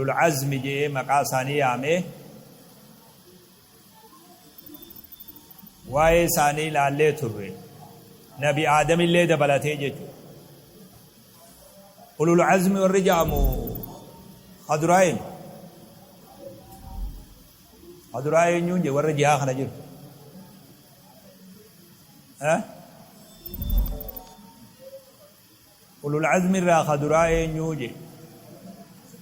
Ulul Azmi je'ee maqaa isaanii yaamee waa'ee isaanii ilaallee turre. Nabi Aadamillee dabalatee jechuudha. Ulul Azmi warri ja'amu kaduraa eenyu? Kaduraa eenyuun je warra jihaa kana jiru? Eh? Ulul azmi irraa ka duraa eenyu je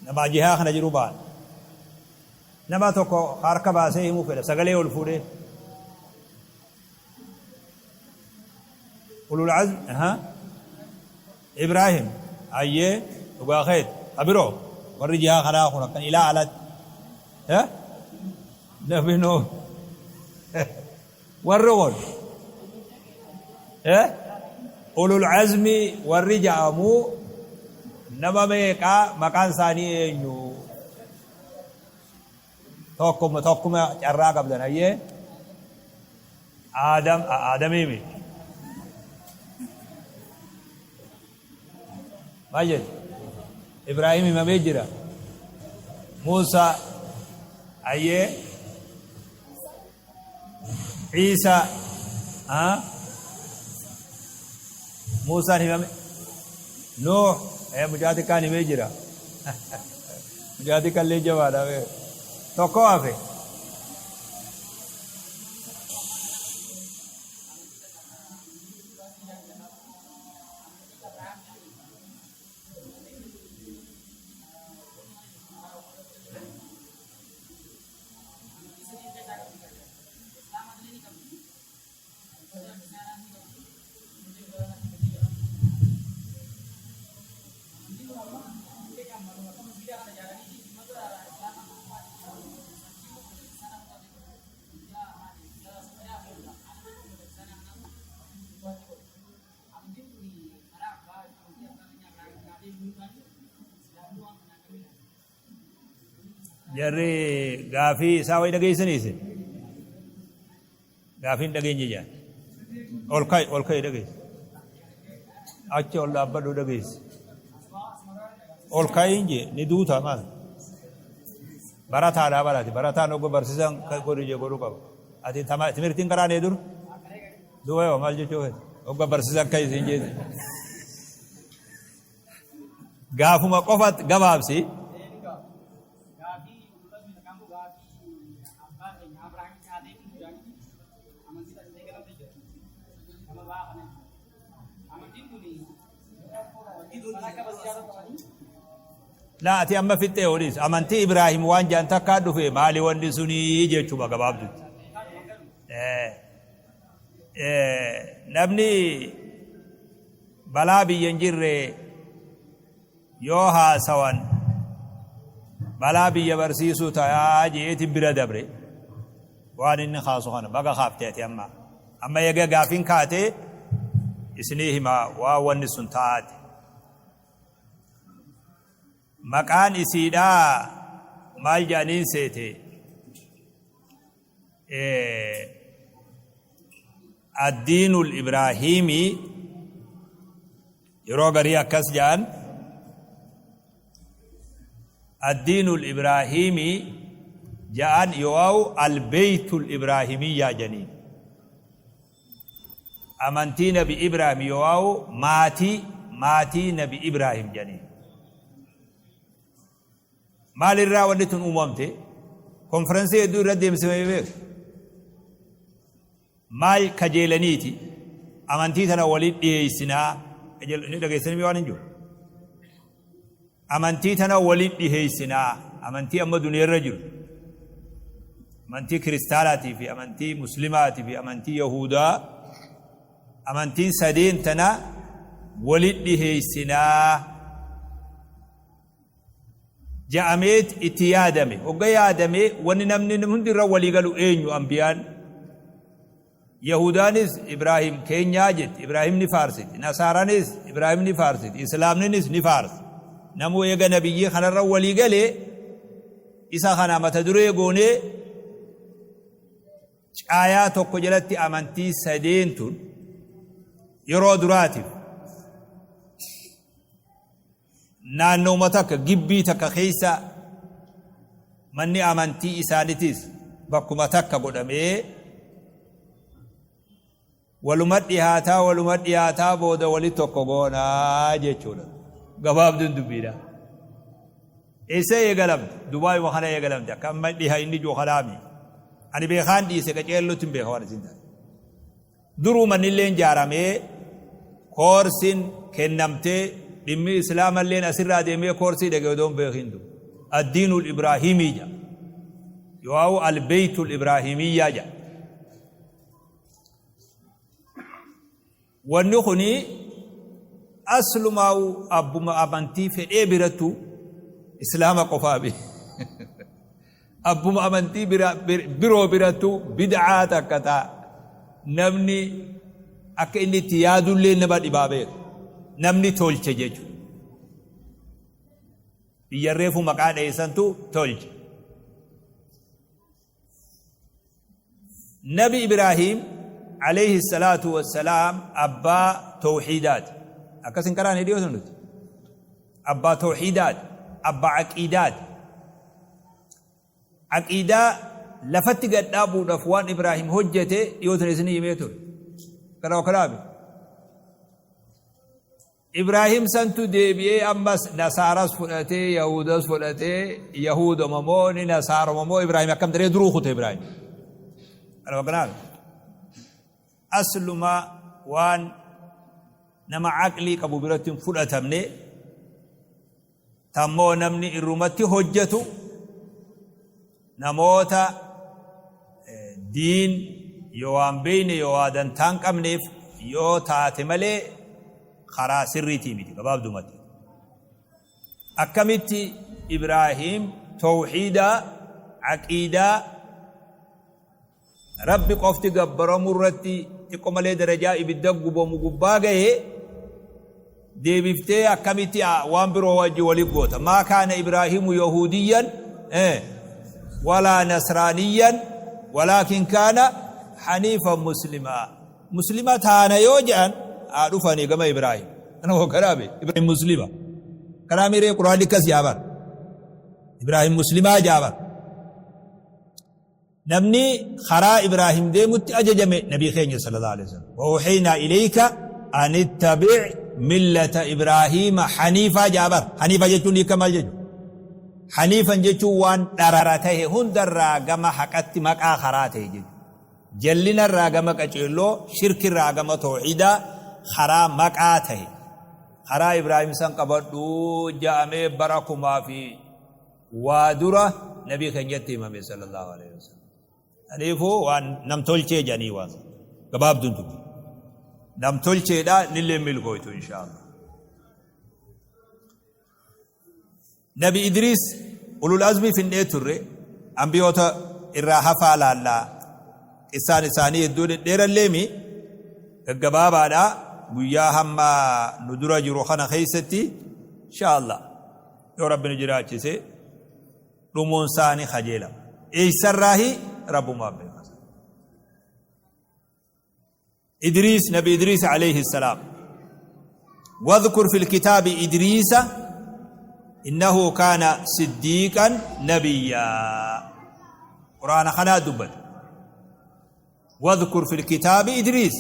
namaa jihaa kana jiru ba'an. Nama tokko harka baasee himuu fedha sagalee ol fuudhee. Ulul azmi ha Ibrahim ayyee dhugaa keet ka biroo warri jihaa kanaa kun akkan ilaa alatti. Eh? Nabi Nuh Warri kun ulul azmi warri ja'amu nama meeqa, maqaan isaanii eenyu? Tokkuma tokkuma carraa qabdan hayyee. Aadam Aadamii miti. Maal jette? Ibraahim himamee jira. Muusaa hayyee. Ciisaa ah Muusaan himame Nuuh ee mucaa xiqqaan himee jira. Mucaa xiqqallee jabaadha bee. Tokko hafe. Jarri gaafii isaa wayi dhageessanii isin? Gaafii hin dhageenye jedhan. Ol ka'i ol ka'i dhageessi. Achi ol dhaabbadhu dhageessi. Ol ka'iin jee ni duuta maal? Barataadhaa barate barataan ogga barsiisaan godhu jee godhu qaba. Ati timirtiin karaa nee dur? Duuba yoo maal jechuu feete? Ogga barsiisaan ka'i siin jeeti. Gaafuma qofa gabaabsi. Gaafii ulul azmi takka immoo gaafii abbaa keenya Abrahaam kaatee kun jaaniiti amantii takka eegalamte jirti. Nama ba'aa kana jechuudha. Amantiin kun kan akka basiiraa qabanii Laa ati amma fixxee horiis amantii Ibraahim waan jaan takkaa dhufe maali wanni sunii jechuudha gabaabdutti. Namni Balaa biyya hin jirre yoo haasawan balaa biyya barsiisuu ta'a je'eetin bira dabre. Waan inni kaasu kana baga kaafte ati amma. Amma eega gaafin kaate isinii hima waan wanni sun taate. Maqaan isiidhaa maal jedhaniin seete? Addiinul Ibraahiimii yeroo garii akkas jedhan Addiinul Ibraahiimii ja'an yoo'au Albeeytul Ibraahimiyyaa janiin. Amantii Nabi Ibraahim yoo'au maatii maatii Nabi Ibraahim janiin. Maal irraa wanni tun uumamte? Konfirensii hedduu irra deemsifamee beeka. Maal kajeelaniiti? Amantii tana waliin dhiheessinaa. Ni dhageessanii waan hin jiru. Amantii tana waliin dhiheessinaa. Amantii amma duniyaa jiru. Amantii kiristaanaatii fi amantii muslimaatii fi amantii yahudaa. Amantiin sadeen tana waliin dhiheessinaa. Ja'ameet itti yaadame. Hogga yaadame wanni namni hundi irra walii galu eenyu anbiyaan? Yahudaanis Ibraahim keenyaa jetti. Ibraahim ni faarsiti. Nasaaranis Ibraahim ni faarsiti. Islaamninis ni faarsa. Namuu eega nabiyyii kanarra walii gale isa kana mata duree goonee caayaa tokko jalatti amantii sadeen tun yeroo duraatiif naannooma takka gibbii takka keessa Manni amantii isaanitis bakkuma takka godhamee waluma dhihaataa, waluma dhihaataa booda wali tokko goonaa jechuudha. Gabaabduun dubbiidha. Eessa eegalamte? Dubaayuma kana eegalamte. Akka amma dhiha inni jiru kanaami. Ani beekaan dhiise, qaceellotti hin beeka waan isin taate. Duruu mannilleen ijaaramee, koorsiin kennamtee, dhimmi islaamalleen asirraa deemee koorsii dhage odoo hin beekin du. Addiinul Ibraahimii jedha. Yoo albeeytul Ibraahimiyyaa jedha. Wanni kuni aslumaa'u abbuma amantii fedhee birattu, islaama qofaa bi. Abbuma amantii biroo birattu bid'aa takka ta'a. Namni akka inni itti yaadullee nama dhibaa beeka. Namni tolche jechuudha. Biyya reefu maqaa dheessantu tolche. Nabi Ibraahim alayhi salaatu wassalaam abbaa tawhiidaati. Akkas hin qaraane dhiyoo nuti. Abbaa tawhiidaati. Abbaa aqiidaati. Aqiidaa lafatti gad dhaabuudhaaf waan Ibraahim hojjete dhiyoo tana isinii himee ture. Kana kanaafi. Ibraahim santu deebi'ee ammas Nasaaras fudhatee, Yahudas fudhatee, Yahudoma moo ni Nasaaroma moo, Ibraahim akkam daree duruu kute Ibraahim. Kana kanaaf asluma waan nama aqlii qabu biratti hin fudhatamne, tammoo namni irrumatti hojjetu, namoota diin yoo waan beeyne yoo waa dantaa hin qabneef yoo taate malee karaa sirriitii miti gabaabdumatti. Akkamitti Ibraahim tawhiidaa, aqiidaa, Rabbi qofti gabbaramuu irratti xiqqo malee darajaa ibidda gubamu gubbaa gahe, deebiftee akkamitti waan biroo wajji wali goota? Maa kaana Ibraahimu yahuudiyyan walaa nasraaniyyan walaakin kaana haniifan muslimaa. Muslima taana yoo jedhan haa dhufanii gama Ibraahim. Kana hoo karaabe Ibraahim muslima. Karaa miree Quraanni akkas jaabar. Ibraahim muslimaa jaabar. Namni karaa Ibraahim deemutti ajajame nabii keenya sallallahu alaihi wasallam. Wa uhiynaa ilayka an ittabi' millata Ibraahiima haniifaa jaabar. Haniifa jechuun hiika maal jechuudha? Haniifan jechuun waan dharara tahe hundarraa gama haqatti maqaa karaa ta'e jechuudha. Jallinarraa gama qaceelloo, shirkirraa gama tawhiidaa karaa maqaa tahe. Karaa Ibraahim san qabadhu ja'amee bara kumaa fi waa dura nabii keenyatti himame sallallahu alaihi wasallam. Kanaafuu waan namtolchee jedhanii waan gabaabduun dubbi. Namtolcheedha nillee milkooytu inshaallah. Nabi Idriis ulul azmii finnee turre, ambiyoota irraa hafaa laallaa, qissaan isaanii hedduu dhedheeralleemi gaggabaabaadha, guyyaa hamma nu dura jiru kana keessatti inshaallah. Yoo Rabbi nu jiraachise dhumuun isaa ni kajeelama. Eessarraahi? Rabbumaa beeka. Idriis, Nabi Idriis alayhi salaam. Wadhkur fil kitaabi Idriisa innahu kaana siddiiqan nabiyyaa. Quraana kanaa dubbate. Wadhkur fil kitaabi Idriis.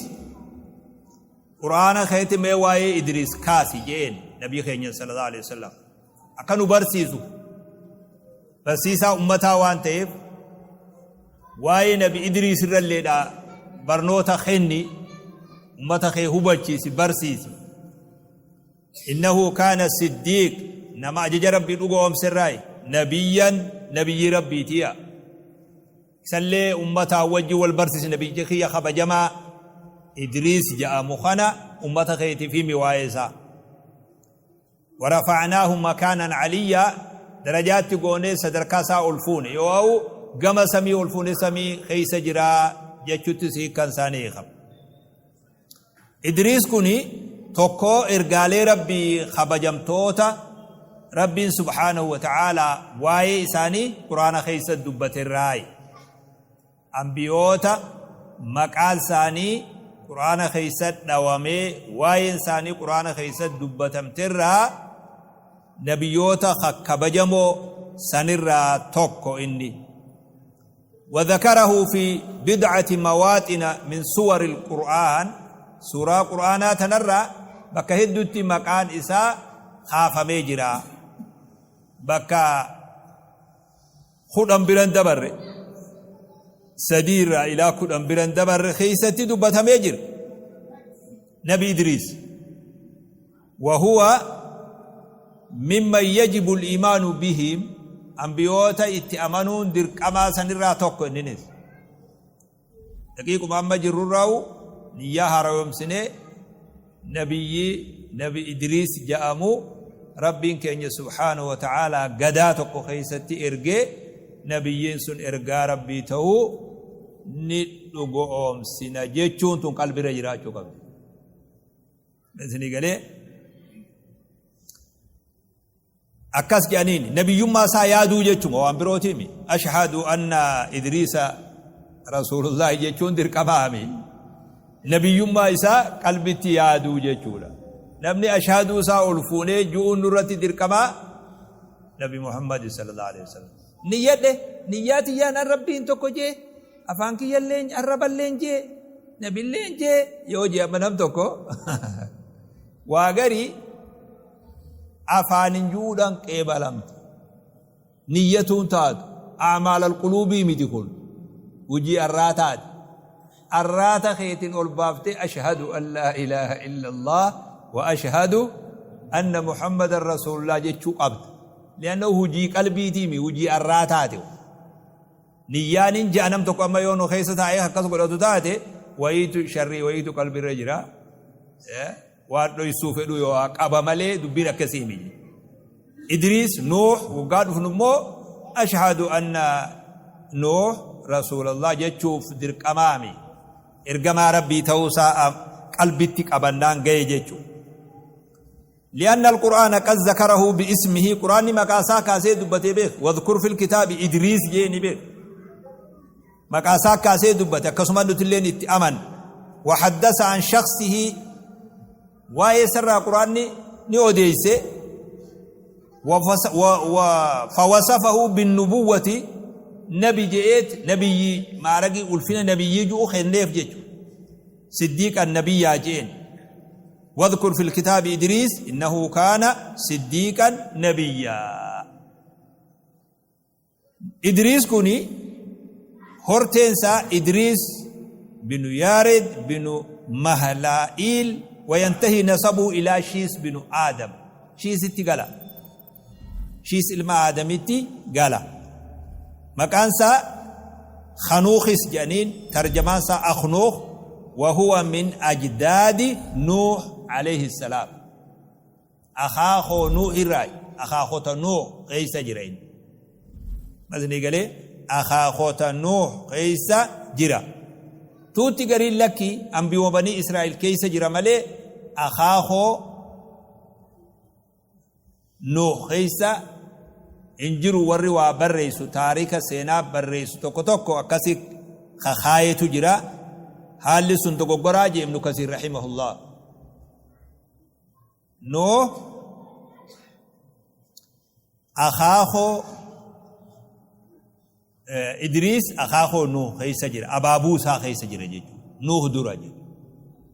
Qur'aana keetti mee waa'ee Idriis kaasi jeen nabii keenya sallallahu alaihi wasallam. Akka nu barsiisu, barsiisaa ummataa waan ta'eef, waa'ee nabi Idriis irralleedha barnoota kenni, ummata kee hubachiisi, barsiisi. Innahu kaana siddiiq, nama ajaja rabbii dhugoomserraayi, nabiyyan, nabiyyii rabbiitiya. Isallee ummataa wajji wal barsiisi, nabiyyi kiyya kabajamaa Idriis ja'amu kana ummata keetiif himi waa'ee isaa. Warafa'naahu makaanan aliyyaa, darajaatti goonee sadarkaa isaa ol fuune, yoo ha'u gama samii ol fuune, samii keessa jiraa jechuttis hiikkaan isaa ni hiikama. Idriis kuni tokko ergaalee Rabbii kabajamtoota Rabbiin subhaanahu wa ta'aalaa waa'ee isaanii Quraana keessa dubbaterraayi. Ambiyoota maqaan isaanii Quraana keessa dhawamee waa'een isaanii Quraana keessa dubbatamterraa nabiyyoota kabajamoo Sanirraa tokko inni. وذكره في بضعة مواطن من سور القرآن سورة قرآن تنرى بك هدوتي مكان إساء خاف ميجرا بك خدام بران دبر سدير إلى خدام بران دبر خيستي دبت ميجر نبي إدريس وهو ممن يجب الإيمان بهم أنبيوتا اتأمنون درقما سنرى توكو إننس دقيقة ما جرراو نيا هراوم سنة نبي نبي إدريس جاءمو ربين كأن سبحانه وتعالى قداتك خيستي إرقي نبيين سن إرقا ربي تو ندقوم سنة جيتشون تون قلبي رجراچو قبل إذني قال akkas jedhaniin nabiyyummaa isaa yaaduu jechuun waan birootiimi ashhadu anna idriisa rasuulullaahi jechuun dirqamaami nabiyyummaa isaa qalbitti yaaduu jechuudha namni ashhaduu isaa ol fuunee ju'uun nurratti dirqamaa nabi Muhammad sallallahu alaihi wasallam niyyadhe niyyaa tiyyaan an rabbiin tokko jee afaan kiyyallee arraballeen jee nabilleen jee yoo jee amma nam tokko waa garii afaanin ju'uudhaan qeebalamte niyyatuun taatu a'maal alquluubii miti kun hujii arraataati arraata keetiin ol baaftee ashhadu an laa ilaaha illa allah wa ashhadu anna muhammadan rasuulullah jechuu qabda li'annahu hujii qalbiitiimi hujii arraataati niyyaanin je'a nam tokko amma yoo nu keessa taa'ee akkas godhatu taate wayiitu sharrii wayiitu qalbiirra jira waan dhoysuu fedhu yoo qaba malee dubbiin akkasii miti. Idriis Nuux waggaa dhufnu immoo ashhadu anna Nuux rasuulallah jechuuf dirqamaami. Ergamaa rabbii ta'uusaa qalbitti qabannaan gahe jechuudha. لأن القرآن قد ذكره باسمه قرآن مقاسا كاسي دبته بيك واذكر في الكتاب إدريس جيني بيك مقاسا كاسي دبته كسما نتلين اتأمن وحدث عن شخصه waa'ee sarraa quraanni ni odeeyse fawasafahu binnubuwwati nabi je'eet nabiyyi maaragii ulfina nabiyyii ju'u kenneef jechu siddiiqan nabiyyaa je'een واذكر في الكتاب إدريس إنه كان صديقا نبيا إدريس كوني هورتنسا إدريس بن يارد بن مهلائيل وينتهي نسبه إلى شيس بن آدم شيس اتقلا شيس إلما آدمتي قال مكانسا خنوخس جنين ترجمانسا أخنوخ وهو من أجداد نوح عليه السلام أخاخو نوح الرأي أخاخو نوح قيس جرين مثلا قال أخاخو نوح قيس جرا توتي قرين لك أنبياء بني إسرائيل كيس جرا ملي أخاخو نوح قيس انجروا وري وبريسو تاريخ سينا بريسو توكو توكو أكسي خخايتو جرا حال سن توكو ابن كثير رحمه الله نوح أخاخو إدريس أخاخو نوح خيس جرا أبابو سا خيس جرا جي نوح دورا جي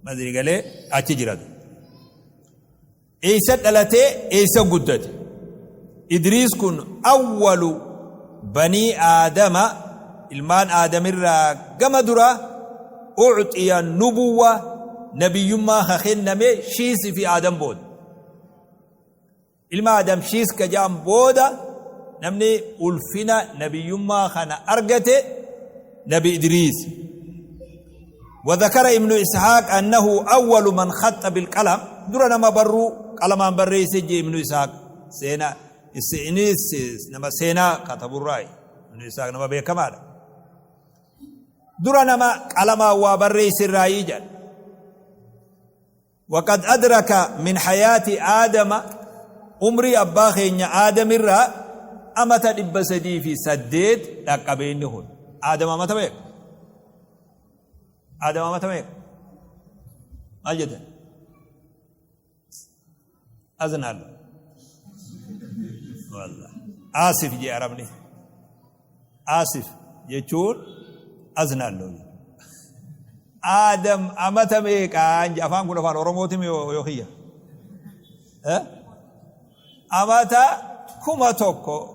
ما ادري قال أتي جرا إيسا دلته إيسا قدت إدريس كن أول بني آدم المان آدم الرا قم درا أعطي النبوة نبي ما خخنمي شيس في آدم بود ilma Adam shiis ka jedhan booda namni ulfina nabiyyummaa kana argate nabi Idriis. وذكر ابن إسحاق أنه أول من خط بالقلم درنا ما برو قلمان بريس جي ابن إسحاق سينا السينيس نما سينا كتب الرأي ابن إسحاق نما بيكمال درنا ما قلما وبريس الرأي جل وقد أدرك من حياة آدم عمري أبا خينيا آدم الرا أمتا دبسدي في سديد لقبينهن آدم أمتا بيك آدم أمتا بيك ما جدا أذن الله والله Aasif jee Arabni. Aasif jechuun aznaallo. Aadam amata meeqaan afaan kun afaan Oromootim yoo kiyya. Amata 1000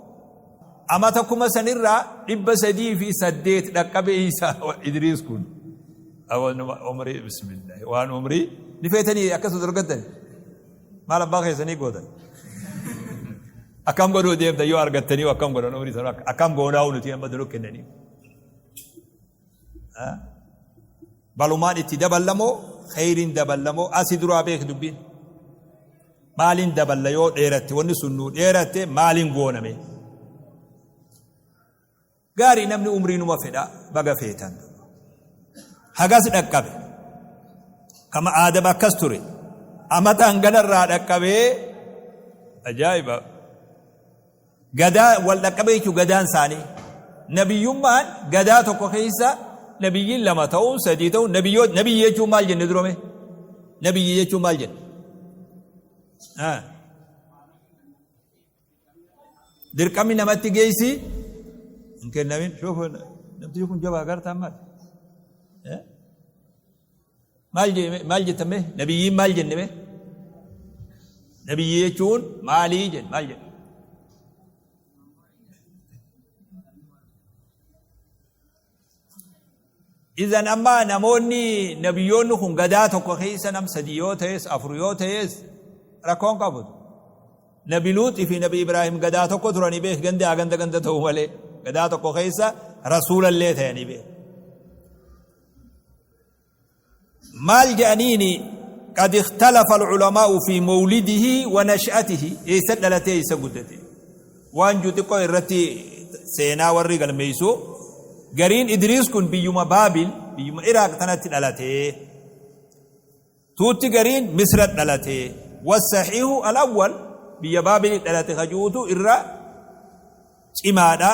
amata kuma sanirraa 308 dhaqqabe Isaa Idriis kun. Umrii bismillah waan umrii ni feetanii akkasuma argattani. Maal abbaa keessanii gootan? Akkam godhuu deemtan yoo argattanii akkam godhan umrii sana akkam goonaa nuti amma dura kennanii. Balumaan itti daballamoo kheyriin daballamoo asi duraa beek dubbiin. Maaliin daballa yoo dheeratte wanni sun nuu dheeratte maaliin gooname? Gaarii namni umrii numa fedha baga feetan. Hagas dhaqqabe. Kama Aadam akkas ture. Amata hanganarraa dhaqqabee ajaa'iba. Gadaa wal dhaqqabe jechuun gadaan isaanii. Nabiyyummaan gadaa tokko keessa nabiyyiin lama ta'uun sadii ta'uun nabiyyi jechuun maal jenne durame? Nabiyyi jechuun maal jenne? Dirqamni namatti geessi hin kennamin. Shuuf namtichi kun jabaa gartaan maal? Maal maal jettame? Nabiyyiin maal jenne mee? Nabiyyi jechuun maalii jenne maal jenne? Idan amma namoonni nabiyyoonni kun gadaa tokko keessa nam sadi yoo ta'es afur yoo ta'es rakkoon qabu. Nabi Luuxi fi Nabi Ibraahim gadaa tokko turanii beek ganda ganda ganda ta'uu malee gadaa tokko keessa rasuulallee ta'anii beek. Maal jedhaniini qad ikhtalafa alculamaa'u fi mawlidihi wa nash'atihi eessa dhalatee eessa guddate waan jiru xiqqoo irratti seenaa warri galmeessu gariin Idriis kun biyyuma Baabil biyyuma Iraaq tanatti dhalatee tuutti gariin Misra dhalate wasahihu al-awwal biyya Baabilii dhalate kajuutu irra cimaadha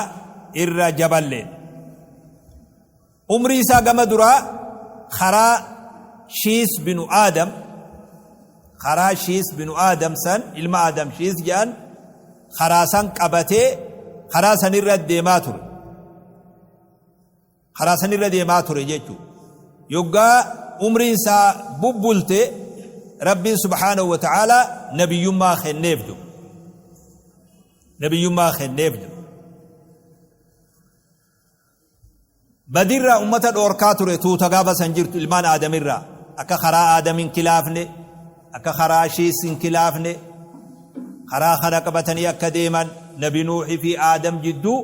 irra jaballeen. Umrii isaa gama duraa karaa Shiis binu Aadam karaa Shiis binu Aadam san ilma Aadam Shiis jedhan karaa san qabatee karaa sanirra deemaa ture. Karaa sanirra deemaa ture jechuudha. Yoggaa umriin isaa bubbulte Rabbiin subhaanahu wa ta'aalaa nabiyyummaa kenneef jiru. Nabiyyummaa kenneef jiru. Badirraa ummata dhoorkaa ture tuuta gaafa san jirtu ilmaan Aadamirraa akka karaa Aadam hin kilaafne akka karaa Shiis hin kilaafne karaa kana qabatanii akka deeman Nabi Nuuhi fi Aadam jidduu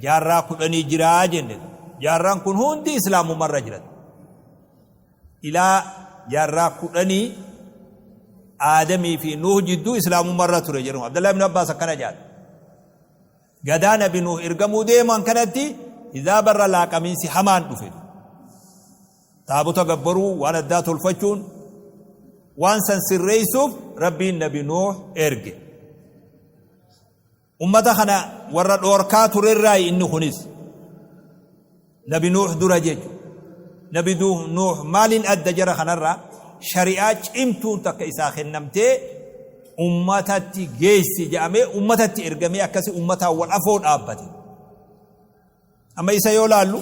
jaarraa kudhanii jiraa jenne jaarraan kun hundi islaamumarra jiran ilaa jaarraa kudhanii Aadamii fi Nuuh jidduu islaamumarra ture jedhamu Abdallah ibn Abbaas akkana jedha. Gadaa Nabi Nuuh ergamuu deeman kanatti hizaabarra laaqamiinsi hamaan dhufe. Taabota gabbaruu waan addaa tolfachuun waan san sirreessuuf Rabbiin Nabi Nuuh erge. Ummata kana warra dhoorkaa turerraayi inni kunis. Nabi Nuuh dura jechu. Nabi Nuuh maaliin adda jara kanarraa? Shari'aa cimtuun takka isaa kennamtee ummatatti geessi jedhamee ummatatti ergamee akkasi ummataan wal afoo dhaabbate. Amma isa yoo laallu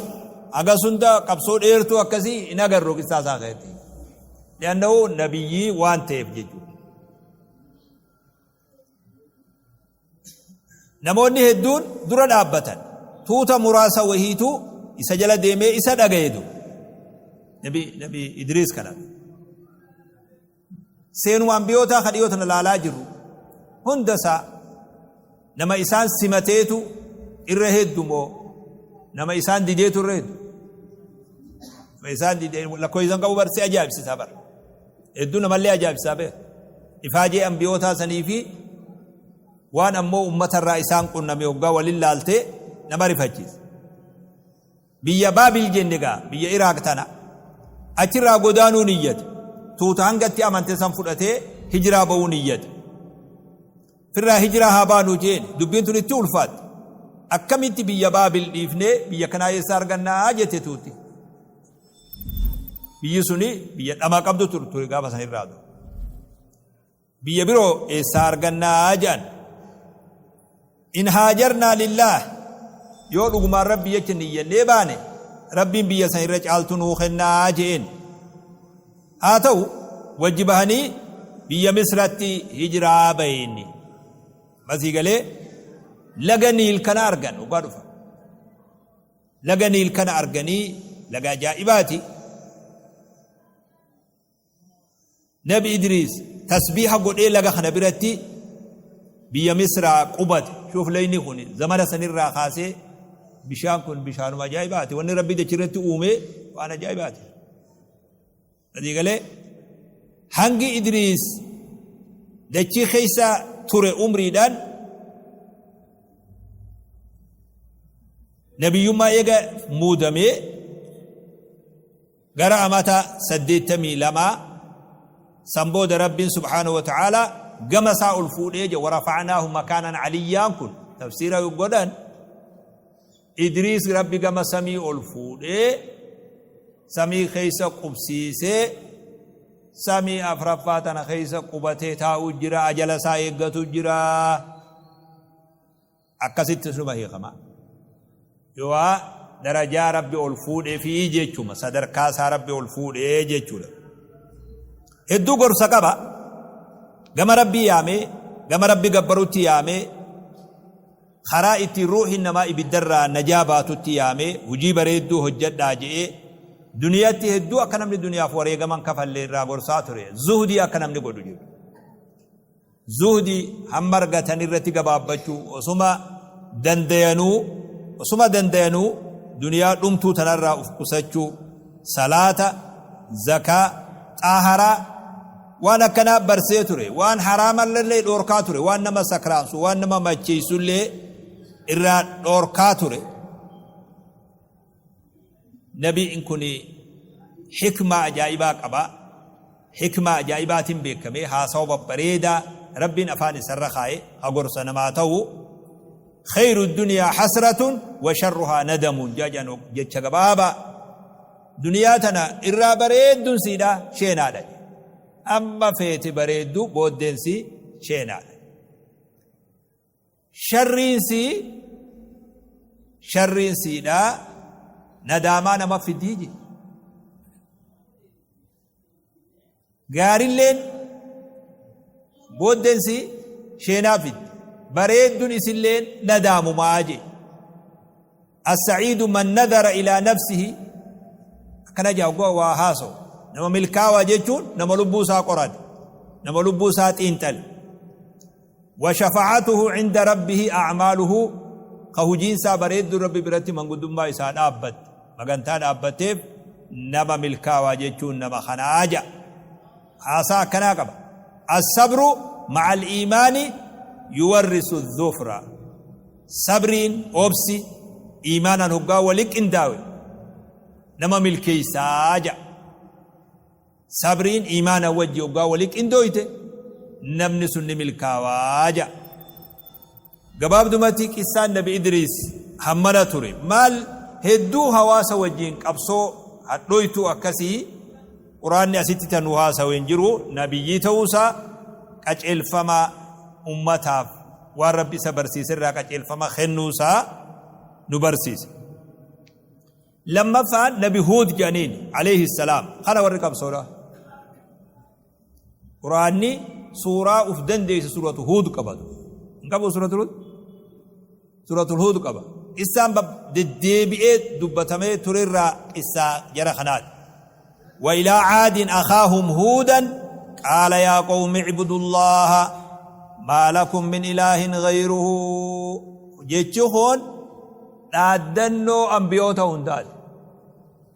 hagas hunda qabsoo dheertuu akkasii hin agarru qissaa isaa keessatti. Li'annahu nabiyyii waan ta'eef jechuudha. Namoonni hedduun dura dhaabbatan. Tuuta muraasa wahiitu isa jala deemee isa dhagayetu. Nabi Nabi Idriis kana. Seenuma ambiyootaa ka dhiyoo tana laalaa jirru hunda isaa nama isaan simateetu irra heddu moo nama isaan dideetu irra heddu. Nama isaan didee lakkoofsa qabu bar si ajaa'ibsiisaa bara. Hedduu namallee ajaa'ibsiisaa beeka. Ifaajee ambiyootaa sanii fi waan ammoo ummatarraa isaan qunname hoggaa walin laaltee nama rifachiisa. Biyya Baabil jenne gaa biyya Iraaq tana achirraa godaanuu niyyate. Tuuta hangatti amante san fudhatee hijiraa ba'uu niyyate. Firraa hijiraa haa baanuu jeen dubbiin tun itti ulfaatte. Akkamitti biyya Baabil dhiifnee biyya kanaa eessa argannaa jette tuutti. Biyyi suni biyya dhama qabdu ture gaafa san irraa. Biyya biroo eessaa argannaa jedhan. In haajarnaa lillaah, yoo dhugumaan Rabbi jecha niyyannee baane, Rabbiin biyya san irra caaltu nuu kennaa je'een. Haa ta'u, wajji bahanii biyya Misratti hijraa bahe inni. Masii galee laga Niil kana argan hoggaa dhufa. Laga Niil kana arganii, laga ajaa'ibaati. Nabi Idriis tasbiiha godhee laga kana biratti biyya Misraa qubate. Shuuf, layni kun zamana sanirraa kaasee bishaan kun bishaanuma ajaa'ibaati. Wanni Rabbi dachirratti uume waan ajaa'ibaati. Adii galee hangi Idriis dachii keessa ture umriidhaan nabiyyummaa eega muudamee gara amata 82 san booda Rabbiin subhaanahu wa ta'aalaa gama isaa ol fuudhee je. Warafa'naahu makaanan aliyyaan kun tafsiira godhan, Idriis Rabbi gama samii ol fuudhee samii keessa qubsiisee, samii afraffaa tana keessa qubatee taa'uu jira, ajala isaa eeggatu jira. Akkasitti suma hiikama. Yoo darajaa Rabbi ol fuudhee fi jechuma, sadarkaa isaa Rabbi ol fuudhee jechuudha. Hedduu gorsa qaba. Gama Rabbii yaamee, gama Rabbi gabbarutti yaamee, karaa ittiin ruuhiin namaa ibiddarraa najaa baatutti yaamee, hujii bareedduu hojjadhaa je'ee, duniyatti hedduu akka namni duniyaaf wareegaman kafallee irraa gorsaa ture. Zuhdii akka namni godhu jedhu. Zuhdii, hamma argatan irratti gabaabbachuu, osuma dandayanuu duniyaa dhumtuu tanarraa uf qusachuu, salaata, zakaa, xaaharaa, waan akkanaa barsee ture. Waan haraamallee dhoorkaa ture, waan nama sakraansu, waan nama macheessullee irraa dhoorkaa ture. Nabiin kun hikmaa ajaa'ibaa qaba. Hikmaa ajaa'ibaatiin beekamee, haasawa babbareedaa Rabbiin afaan isarra kaa'e ha gorsa namaa ta'u. Khayru duniyaa hasratun wa sharruhaa nadamun jajan, jecha gabaabaa. Duniyaa tana irraa bareedduun siidha sheenaadha. Amma feete bareeddu, booddeen sii sheenaadha. Sharriin siidha nadaamaa nama fidii je. Gaarilleen booddeen sii sheenaa fiddi, bareedduun isilleen nadaamumaa je. As-sa'iidu man nadara ilaa nafsihi, akkana jaa oggaa waa haasawu. Nama milkaawaa jechuun nama lubbuu isaa qorate, nama lubbuu isaa xiinxale. Wa shafa'atuhu cinda rabbihi a'maaluhu, ka hujiin isaa bareedduu Rabbi biratti manguddummaa isaa dhaabbatte, magantaa dhaabbatteef, nama milkaawaa jechuun nama kanaa ja'a. Haasaa akkanaa qaba. As-sabru ma'a al-iimaani yuwarrisu dhufra. Sabriin, obsi iimaanaan hoggaa wali qindaawe nama milkeeysaa ja'a. Sabriin iimaana wajji hoggaa wali qindooyte namni sun ni milkaawaa ja'a. Gabaabdumatti qissaan Nabi Idriis hammana ture. Maal hedduu hawaasa wajjiin qabsoo hadhooytuu akkasii Quraanni asitti tan nu haasawe hin jiru. Nabiyyii ta'uusaa, qaceelfama ummataaf waan Rabbi isa barsiise irraa qaceelfama kennuusaa nu barsiise. Lammaffaan Nabi Huud jedhaniin, alayhi salaam. Kana warri qabsoodha. Quraanni suuraa uf dandeesse Suuratu Huud qabatu. Hin qabu Suuratu Huud? Suuratul Huud qaba. Qissaan deddeebi'ee dubbatamee turerraa qissaa jara kanaati. وإلى عاد أخاهم هودا قال يا قوم اعبدوا الله ما لكم من إله غيره. Jechi kun dhaaddannoo ambiyoota hundaati.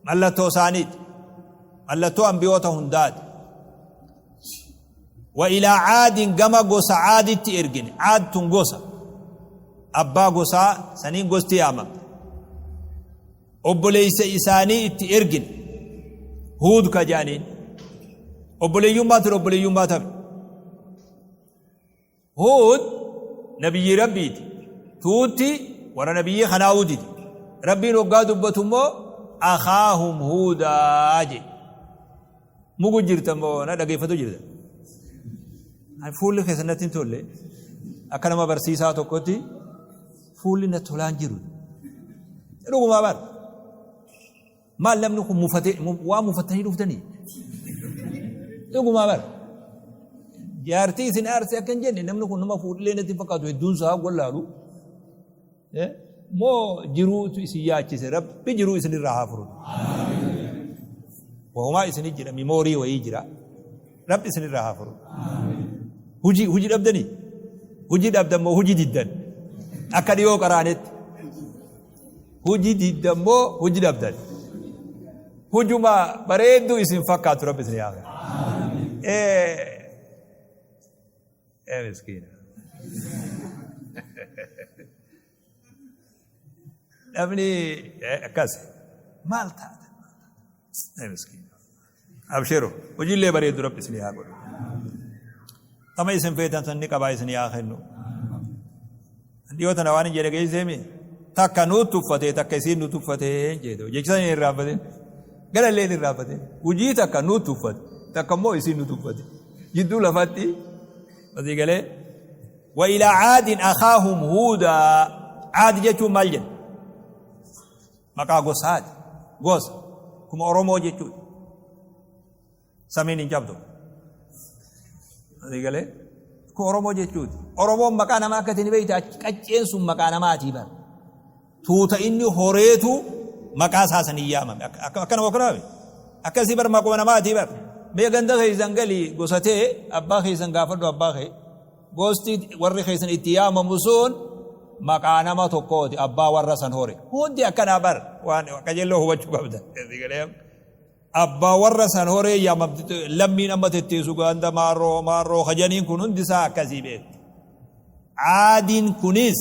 Mallattoo isaaniiti. Mallattoo ambiyoota hundaati. وإلى عاد, gama gosa Caaditti ergine. Caad tun gosa. Abbaa gosaa saniin gosti yaamamte. Obboleeysa isaanii itti ergine. Huud ka jedhaniin. Obboleeyyummaa ture, obboleeyyummaa tabe. Huud nabiyyii Rabbiiti. Tuutti warra nabiyyii kanaa dide. Rabbiin hoggaa dubbatu immoo أخاهم هودا je. Mugu jirta moo na dhageeffatu jirta? Fuulli keessa natti hin tolle. Akka nama barsiisaa tokkotti Fuulli na tolaan jiru. Dhugumaa bara. Maal namni kun mufatee waa mufattanii dhuftanii? Dhugumaa bara. Jaartii isin aarse akka hin jenne namni kun nama fuudhillee natti hin fakkaatu hedduun isaa wallaalu. Moo jiruutu isin yaachise rabbi jiruu isinirraa haa furu. Wahumaa isinii jira mimoorii wayii jira. Rabbi isinirraa haa furu. Hujii hujii dhabdanii? Hujii dhabdan moo hujii diddan? Akka dhiyoo qaraanetti. Hujii diddan moo hujii dhabdan? Hujuma bareedduu isin fakkaatu rabbi isin haa kennu. Ee miskiina. Namni akkas maal taata? Ee miskiina. Abshiru hojiillee bareeddu rabbi isinii haa godhu. Tama isin feetan san ni qabaa isinii haa kennu. Dhiyoo tana waan hin jedhe geesseemi takka nuu tuffatee takka isiin nu tuffatee hin jedhe jecha san hin irraanfatin. Galallee hin irraanfatin. Hojii takka nuu tuffate takka immoo isiin nu tuffate. Jidduu lafatti asii galee wa ilaa caadin akaahum huudaa caadi jechuun maal jedha? Maqaa gosaati. Gosa. Kuma Oromoo jechuudha. Samiin hin cabdu. Asii galee? Kun Oromoo jechuuti. Oromoon maqaa namaa akka itti beekta qacceen sun maqaa namaatii bara. Tuuta inni horeetu maqaa isaa sanii yaamame. Akkana akkana akkasii bar maquma namaatii bar. Mee ganda keessan galii gosa ta'e abbaa keessan gaafadhu abbaa kee. Gosti warri keessan itti yaamamu sun maqaa nama tokkooti abbaa warra san hore. Hundi akkanaa bar waan qajeelloo hubachuu qabda. Abbaa warra san horee yaamamti lammiin amma tetteessu ganda maarroo maarroo kajaniin kun hundi isaa akkasii beektu. Aadiin kunis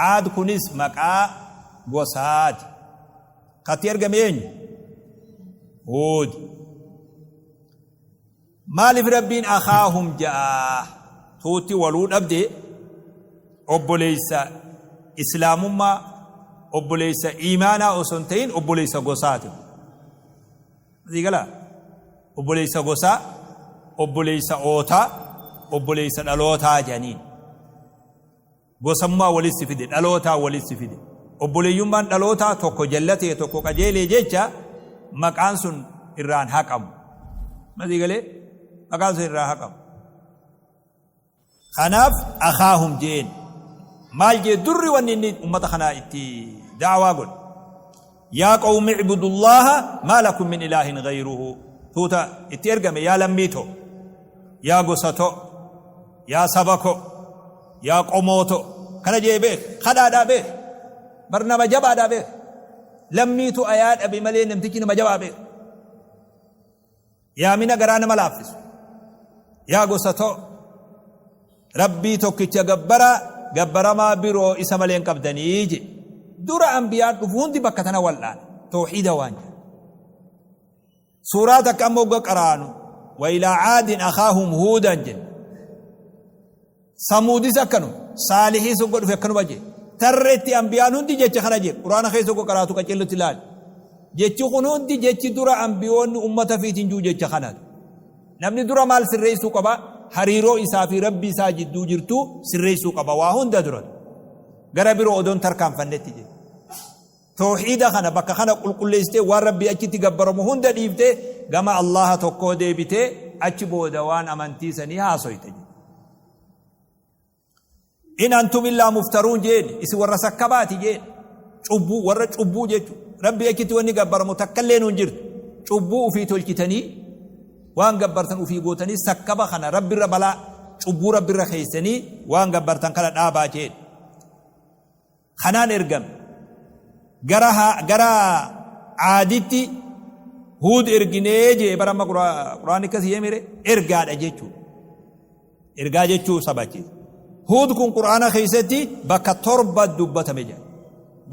aad kunis maqaa gosaati. Katti ergame eenyu? Huud. Maaliif Rabbiin akhaahum ja'a? Tuutti waluu dhabde obboleessa islaamummaa obboleessa iimaanaa osoo hin ta'in obboleessa gosaati. Asii galaa? Obboleessa gosaa, obboleessa ootaa, obboleessa dhalootaa jedhaniin. Gosammaa walitti fide, dhalootaa walitti fide. Obboleeyyummaan dhalootaa tokko jallatee tokko qajeelee jecha maqaan sun irraan haqamu. Masii galee maqaan sun irraa haqamu. Kanaaf akaahum jeen maal jee durri wanni inni ummata kanaa itti da'awaa godhe. Yaa qawmi icbudullaaha maa lakum min ilaahin gayruhu. Tuuta itti ergame yaa lammii too, yaa gosa too, yaa saba koo, yaa qomoo too. Kana jee beek, kadhaadhaa beek. Bar nama jabaadhaa beek. Lammiitu ayaa dhabe malee namtichi nama jabaa beek. Yaamina garaa nama laaffisu. Yaa gosa too, Rabbii tokkicha gabbaraa, gabbaramaa biroo isa malee hin qabdanii jedhe. Dura anbiyaan dhufu hundi bakka tana wal'aana. Tawhiida waan jedhu. Suuraa takka amma hogga qaraanu wa ilaa caadin akaahum huudan jenna. Samuudis akkanuma. Saalihiis hogga dhufe akkanuma jedhe. Tarreetti anbiyaan hundi jecha kana jedhe. Quraana keessa hogga qaraatu qacellutti ilaali. Jechi kun hundi jechi dura anbiyoonni ummata fiitiin jiru jecha kanaati. Namni dura maal sirreessuu qaba? Hariiroo isaa fi Rabbii isaa jidduu jirtu sirreessuu qaba waa hunda dura. Gara biroo odoon tarkaanfannetti jedhe. Tawhiida kana bakka kana qulqulleessitee waan Rabbii achitti gabbaramu hunda dhiiftee gama Allaaha tokkoo deebitee achi booda waan amantii sanii haasoyta jedhe. In antum illaa muftaruun jeen isin warra sakkabaati jeen cubbuu warra cubbuu jechu rabbi achitti wanni gabbaramu takkallee nuun jirtu cubbuu ufii tolchitanii waan gabbartan ufii gootanii sakkaba kana rabbirra balaa cubbuu rabbirra keessanii waan gabbartan kana dhaabaa jeen Kanaan ergame. Gara gara Aaditti Huud erginee jee bara amma Qur'aanni akkas jee ergaadha jechuudha. Ergaa jechuu sabachiisa. Huud kun Qur'aana keessatti bakka torba dubbatame jedha.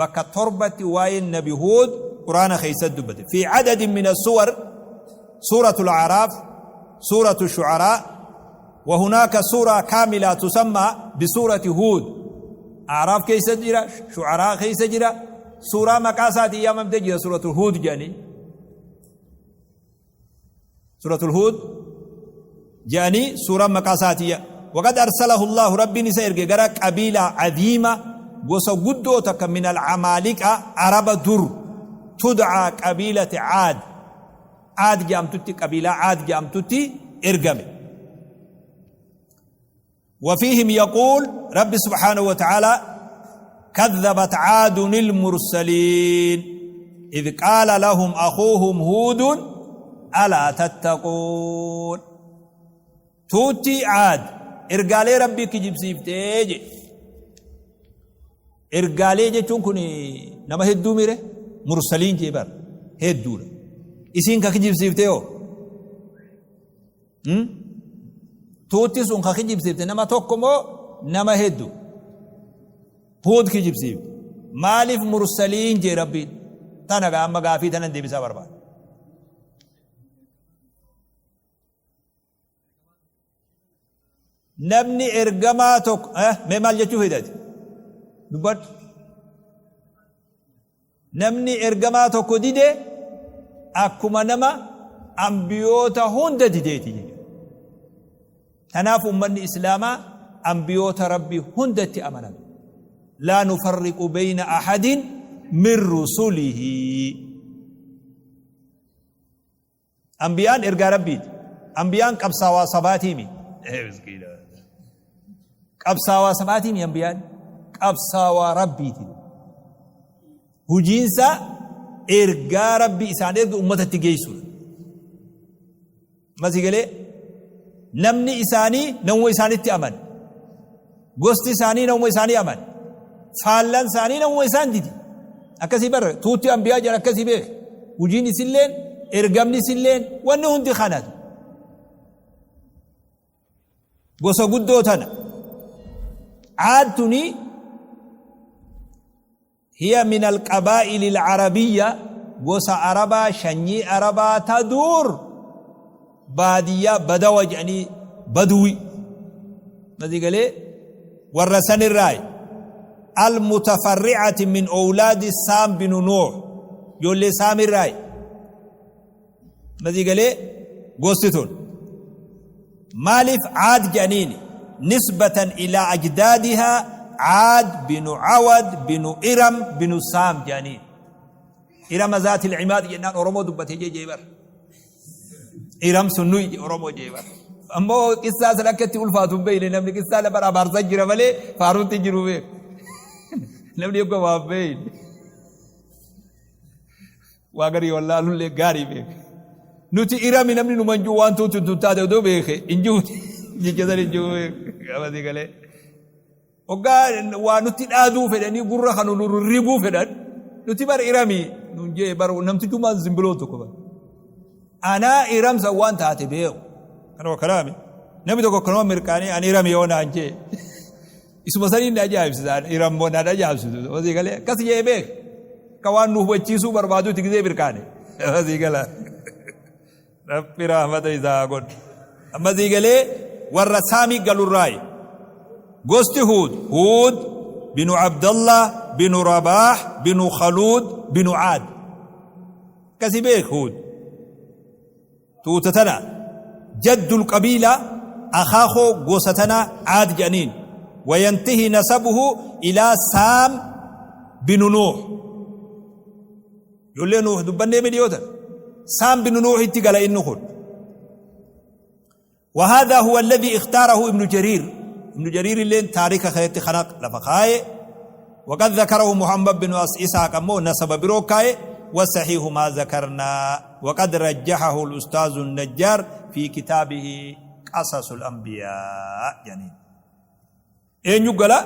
Bakka torbatti waa'een Nabi Huud Qur'aana keessatti dubbate. Fi cadadin min as-suwar suuratul A'raaf, suuratul Shu'araa, وهناك سورة كاملة تسمى بسورة هود أعراف كيس جرا شعراء كيس جرا سورة مقاسات يامم تجرا سورة الهود جاني سورة الهود جاني سورة مقاساتية وقد أرسله الله ربي نسا إرقى قبيلة عظيمة Gosa guddoo takka min alcamaaliqa Araba dur tudcaa qabiilati Caad Caad jedhamtutti qabiilaa Caad jedhamtutti ergame. وفيهم يقول رب سبحانه وتعالى كذبت عاد المرسلين إذ قال لهم أخوهم هود ألا تتقون. Tuutti Caad ergaalee Rabbii kijibsiiftee jedhe. Ergaalee jechuun kun nama hedduu mire mursaliin jee bar hedduudha. Isiin ka kijibsiiftee hoo? Tuutti sun ka kijibsiifte nama tokko moo nama hedduu? Huud kijibsiifte. Maaliif mursaliin jee Rabbiin? Tana gaa amma gaafii tanan deebisaa barbaada. Namni ergamaa tokko mee maal jechuu fedhate? Dubbadhu. Namni ergamaa tokko dide akkuma nama ambiyoota hunda dideeti jechuudha. Kanaaf ummanni Islaamaa ambiyoota Rabbii hundatti amanan. Laa nufarriqu bayna ahadin min rusulihi. Anbiyaan ergaa Rabbiiti. Anbiyaan qabsaawaa sabaatiimi. Miskiina. Qabsaawaa sabaatiimi anbiyaan. Qabsaawaa Rabbiiti. Hujiinsa ergaa Rabbi isaan erge ummatatti geessuudha. Masii galee namni isaanii namuma isaanitti amane. Gosti isaanii namuma isaanii amane. Faallaan isaanii namuma isaan didi. Akkasii barra tuutti anbiyaa jedhan akkasii beek. Hujiin isilleen ergamni isilleen wanni hundi kanatu. Gosa guddoo tana. Caad tuni hiya min alqabaa'ili alcarabiyya gosa Arabaa shanyii Arabaa ta dur baadiyyaa badawa jedhanii baduwi masii galee warra sanirraayi almutafarri'ati min owlaadi Saam binu Nuuh ijoollee Saamirraayi masii galee gosti tun maaliif Caad jedhaniini nisbatan ilaa ajdaadihaa Caad binu Cawad binu Iram binu Saam jedhaniin. Irama zaatil cimaad jennaan Oromoo dubbatee jee jee bar. Iram sun nuyi Oromoo jee bar. Ammoo qissaa san akka itti ulfaatu hin beekne namni qissaa lafa abaarsa jira malee faaruutti jiru beeku. Namni eeguu waa beekne. Waa garii wallaalullee gaarii beeke. Nuti Irami namni numan jiru waan tuutu tun taate odoo beeke hin jiru jecha san hin jiru qabate galee. Hoggaa waa nutti dhaaduu fedhanii gurra kan nu ribuu fedhan nuti bar Irami nun jee bar namtichumaan zimbiloon tokko bar. Anaa Iramsa waan taate beeku. Kanuma kalaami. Namni tokko kanuma mirqaanii ani Irami yoo naan jee. Isuma saniin na ajaa'ibsisa. Irammoo na ajaa'ibsisu. Wasii galee akkas jee beek. Akka waan nu hubachiisuu barbaadutti gizee mirqaane. Wasii gala. Rabbi rahmata isaa godhu. Amma sii galee warra saamii galurraayi. Gosti Huud. Huud binu Abdallah binu Rabaah binu Khaluud binu Aad. Akkasi beek Huud. Tuuta tana jaddul qabiila akaakoo gosa tana Aad jedhaniin. Wayantihi nasabuhu ilaa Saam binu Nuuh. Ijoollee Nuuh dubbannee miliyoota. Saam binu Nuuhitti gala inni kun. وهذا هو الذي اختاره ابن جرير. ابن جرير اللين تاريخ خيرت خنق لفخاي وقد ذكره محمد بن إسحاق مو نسب بروكاي وصحيح ما ذكرنا وقد رجحه الأستاذ النجار في كتابه قصص الأنبياء. يعني eenyu gala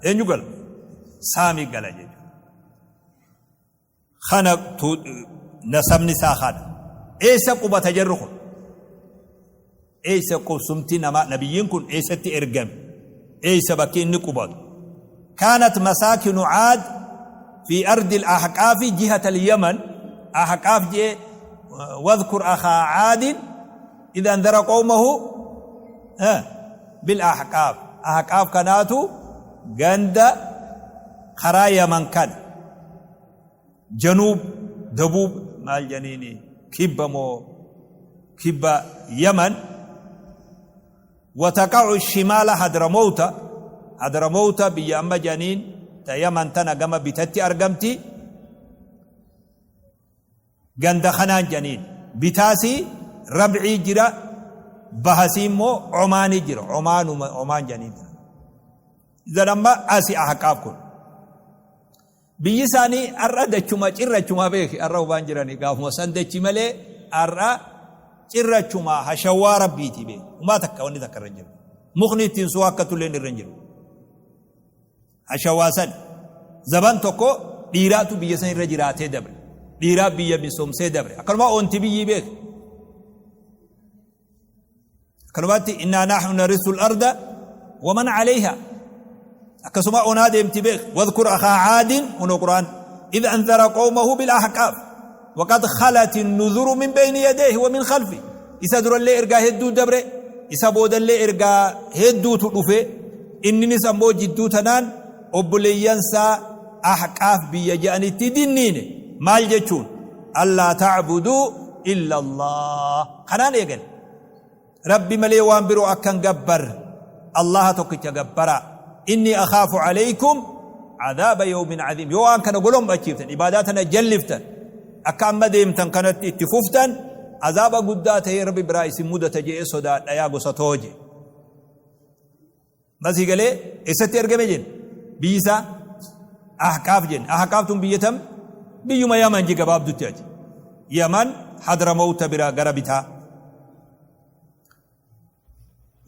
eenyu gala saamii gala jechuudha. Kana nasabni isaa kana. Eessa qubata jarri kun? Eessa qubsumti nama nabiyyiin kun eessatti ergame? Eessa bakki inni qubatu? Kaanat masaakinu Caad fi ardi al-Ahqaafi jihata al-Yaman. Ahqaaf jee wadhkur akhaa Caadin idh anzara qawmahu bil Ahqaaf. Ahqaaf kanaatu ganda karaa Yaman kana. Januub dabuub maal janiini kibba moo kibba Yaman. Wataqa'u shimaala Hadramowta. Hadramowta biyya amma jedhaniin ta Yaman tana gama bitatti argamti. Ganda kanaan jedhaniin bitaasii Rabcii jira, bahasii immoo Omaanii jira. Omaanuma Omaan jedhaniin. Idan amma asi Ahqaaf kun. Biyyi isaanii har'a dachuma cirrachuma beeki, har'a hubaan jiranii gaafuma san dachi malee har'a cirrachuma hashawwaa rabbiiti beeki. Humaa takka wanni takka irra hin jiru. Mukni ittiin suu akka tulleen irra hin jiru. Hashawwaa san zaban tokko dhiiraatu biyya san irra jiraatee dabre. Dhiiraa biyya misoomsee dabre. Akkanuma onti biyyi beeki. Akkanumatti innaa nahnu narisul arda waman calayha. Akkasuma onaa deemti beek. Wadhkur akhaa caadin kunoo quraan. Idh anzara qawmahu bil ahqaaf. Waqad khalat nuzuru min bayni yadayhi wa min khalfi. Isa durallee ergaa hedduu dabre. Isa boodallee ergaa hedduutu dhufe. Inninis ammoo jidduu tanaan obboleeyyansaa Ahqaaf biyya je'anitti dinniine. Maal jechuun? Allaa ta'buduu illa Allah. Kanaan eegale. Rabbi malee waan biroo akka hin gabbarre, Allaha tokkicha gabbaraa. Innii akhaafu alaykum cadaaba yawmin cadiim. Yoo waan kana golom'achiiftan, ibaadaa tana jalliftan, akka amma deemtan kanatti itti fuftan, azaaba guddaa ta'ee Rabbi biraa isin mudata je'ee sodaadha yaa gosa too je'e. Masii galee eessatti ergame jenne? Biyyi isaa Ahqaaf jenne. Ahqaaf tun biyya tam? Biyyuma Yaman ji gabaabdutti achi. Yaman Hadramawta bira gara bitaa.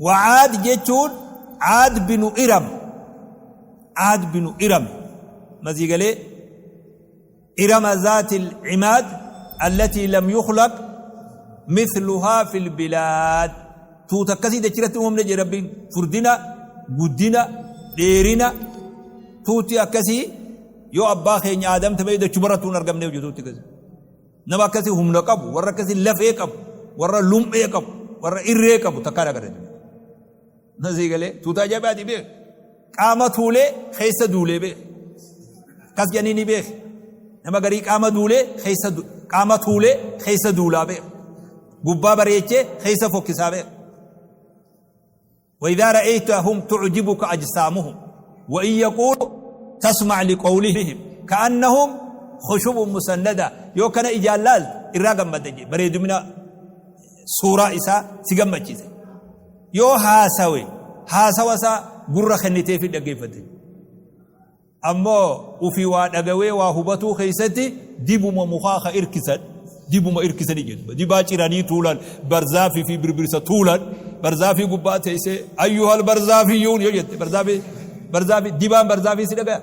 Wa'aad jechuun Aad binu Iram. Aad binu Iram. Masii galee Irama zaatil imaad allatii lam yukhlaq mithluhaa fil bilaad. Tuuta akkasii dachirratti uumamne jedhe Rabbiin. Furdina, guddina, dheerina, tuuti akkasii yoo abbaa keenya Aadam ta'e dachumarratti hin argamne hojii tuuti akkasii. Nama akkasii humna qabu, warra akkasii lafee qabu, warra lum'ee qabu, warra irree qabu takkaan agarre. Nasii galee tuuta ajaa'ibaati beek. Qaama tuulee keessa duulee beek. Akkas jedhanii ni beek. Nama garii qaama duulee keessa qaama tuulee keessa duulaa beek. Gubbaa bareechee keessa fokkisaa beek. وإذا رأيتهم تعجبك أجسامهم وإن يقولوا تسمع لقولهم كأنهم خشب مسندة yoo kana ijaan laalte irraa gammadda jee bareedumina suuraa isaa si gammachiise. Yoo haasawe haasawa isaa gurra kenniteefii dhaggeeffatte. Ammoo ufii waa dhagawee waa hubatuu keessatti dibuma mukaa ka irkisan dibuma irkisanii jedhu. Dibaa ciranii tuulan, barzaafii fi birbirsa tuulan, barzaafii gubbaa teessee ayyuhal barzaafiyyuun yoo jette barzaafii barzaafii dibaan barzaafii si dhagaya.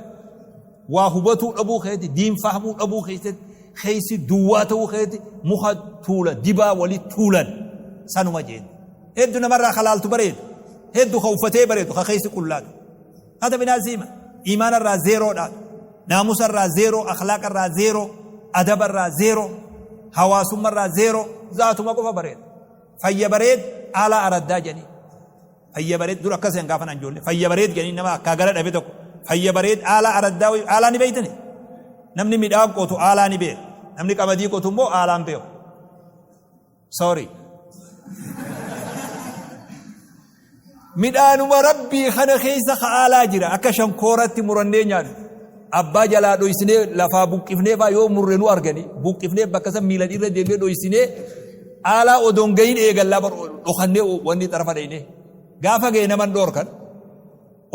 Waa hubatuu dhabuu keessatti, diin fahmuu dhabuu keessatti, keessi duwwaa ta'uu keessatti muka tuula dibaa wali tuulan sanuma jeen. Heddu namarraa ka laaltu bareedu, heddu ka uffatee bareedu ka keessi qullaatu. Hata binaasiima iimaana irraa zeeroodha, naamusa irraa zeeroo, akhlaaqa irraa zeeroo, adaba irraa zeeroo, hawaasumma irraa zeeroo, zaatuma qofa bareeda. Fayya bareed aalaa araddaa jedhanii. Fayya bareed dur akkas hin gaafan ijoollee. Fayya bareed jedhanii nama akkaa gara dhabe tokko. Fayya bareed aalaa araddaa wayii aalaa ni beektani. Namni midhaan qotu aalaa ni beeka. Namni qamadii qotu immoo aalaan beeku. Sorry. Midhaanuma rabbii kana keessa ka aalaa jira akka shankooratti murannee nyaannu. Abbaa jalaa dhoysinee lafaa buqqifnee faa yoo murre nu arganii buqqifnee bakka san miilan irra deemnee dhoysinee aalaa odoon gahin eegallaa bar dhokannee wanni xarafa dhaynee gaafa gahe naman dhoorkan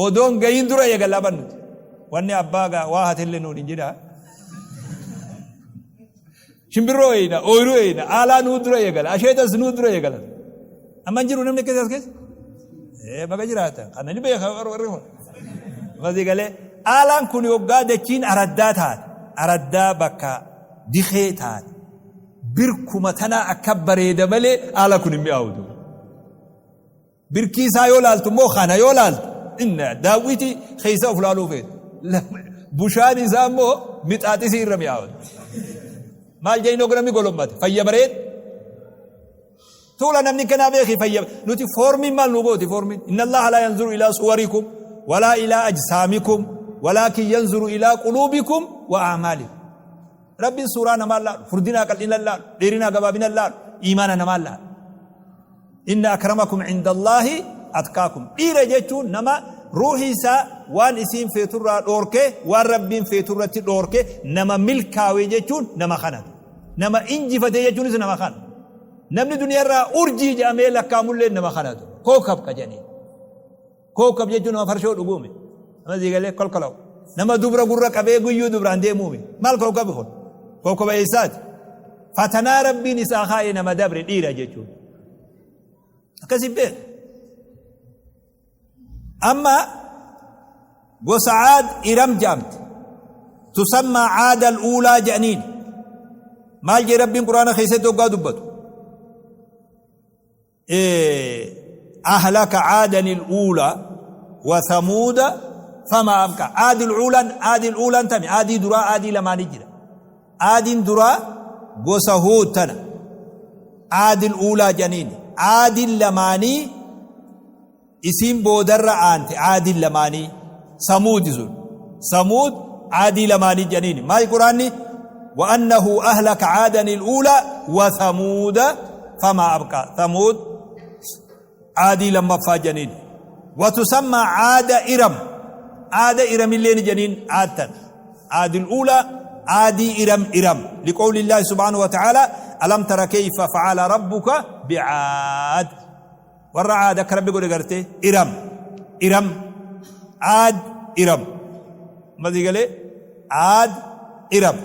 odoon gahin dura eegallaa bar nuti wanni abbaa gaa waa hatellee nuun hin jedhaa. Shimbirroo eeyna, ooyiruu eeyna, aalaa nuu dura eegala, asheetas nuu dura eegala. Amma hin jiru namni akkasii as keessa? Ee baga jiraata. Kana ni beeka warri kun. Masii galee aalaan kun yoggaa dachiin araddaa taate, araddaa bakka dikee taate, birkuma tanaa akka bareeda malee aalaan kun hin mi'aawutu. Birkii isaa yoo laaltu immoo kana yoo laaltu inna daawwitii keessa of laaluu feetu. Bushaan isaa immoo mixaaxisii irra mi'aawa. Maal jedhanii oguu namni golommate fayya bareed. Tuula namni kanaa beeki fayya nuti foormiin maal nu gooti foormiin inna allaha laa yanzuru ilaa suwarikum walaa ilaa ajsaamikum walaakin yanzuru ilaa quluubikum wa a'maalikum. Rabbiin suuraa namaa laalu, furdinaa qal'ina laalu, dheerinaa gabaabina laalu, iimaana namaa laalu. Inna akramakum cindallaahi atqaakum. Dhiira jechuun nama Ruuhii isaa waan isiin feeturraa dhoorke, waan Rabbiin feeturratti dhoorke. Nama milkaawe jechuun nama kanatu, nama injifate jechuunis nama kana. Namni duniyaarraa urjii jedhamee lakkaa'amullee nama kanatu. Kookab ka jedhanii, kookab jechuun nama farshoo dhuguume, nama siigalee kolkolaw, nama dubra gurra qabee guyyuu dubraan deemuume. Maal kookabi kun? Kookaba eessaati? Fatanaa Rabbiin isaa kaa'e nama dabre dhiira jechuun akkasi beek. Amma gosa Caad Iram jedhamti, tusammaa Caada al-uulaa jedhaniin. Maal jee Rabbiin Quraana keessatti hoggaa dubbatu? Ahlaka caadan al-uulaa wa thamuuda fama abqa. Caadi al-uulaan, caadi al-uulaan tami? Caadii duraa, caadii lamaanii jira. Caadiin duraa gosa Huud tana Caadi al-uulaa jedhaniin. Caadiin lamaanii isiin boodarra aante. Caadiin lamaanii Samuudi sun, Samuud caadii lamaanii jedhaniin. Maal Quraanni? وأنه أهلك عادا الأولى وثمود فما أبقى. ثمود عادي لما فاجنين. وتسمى عاد إرم، عاد إرم اللين جنين. عادة عاد الأولى، عادي إرم، إرم، لقول الله سبحانه وتعالى: ألم تر كيف فعل ربك بعاد. Warra Caad akka Rabbi godhe garte. Iram, Iram, Caad, Iram. Masii galee? Caad, Iram.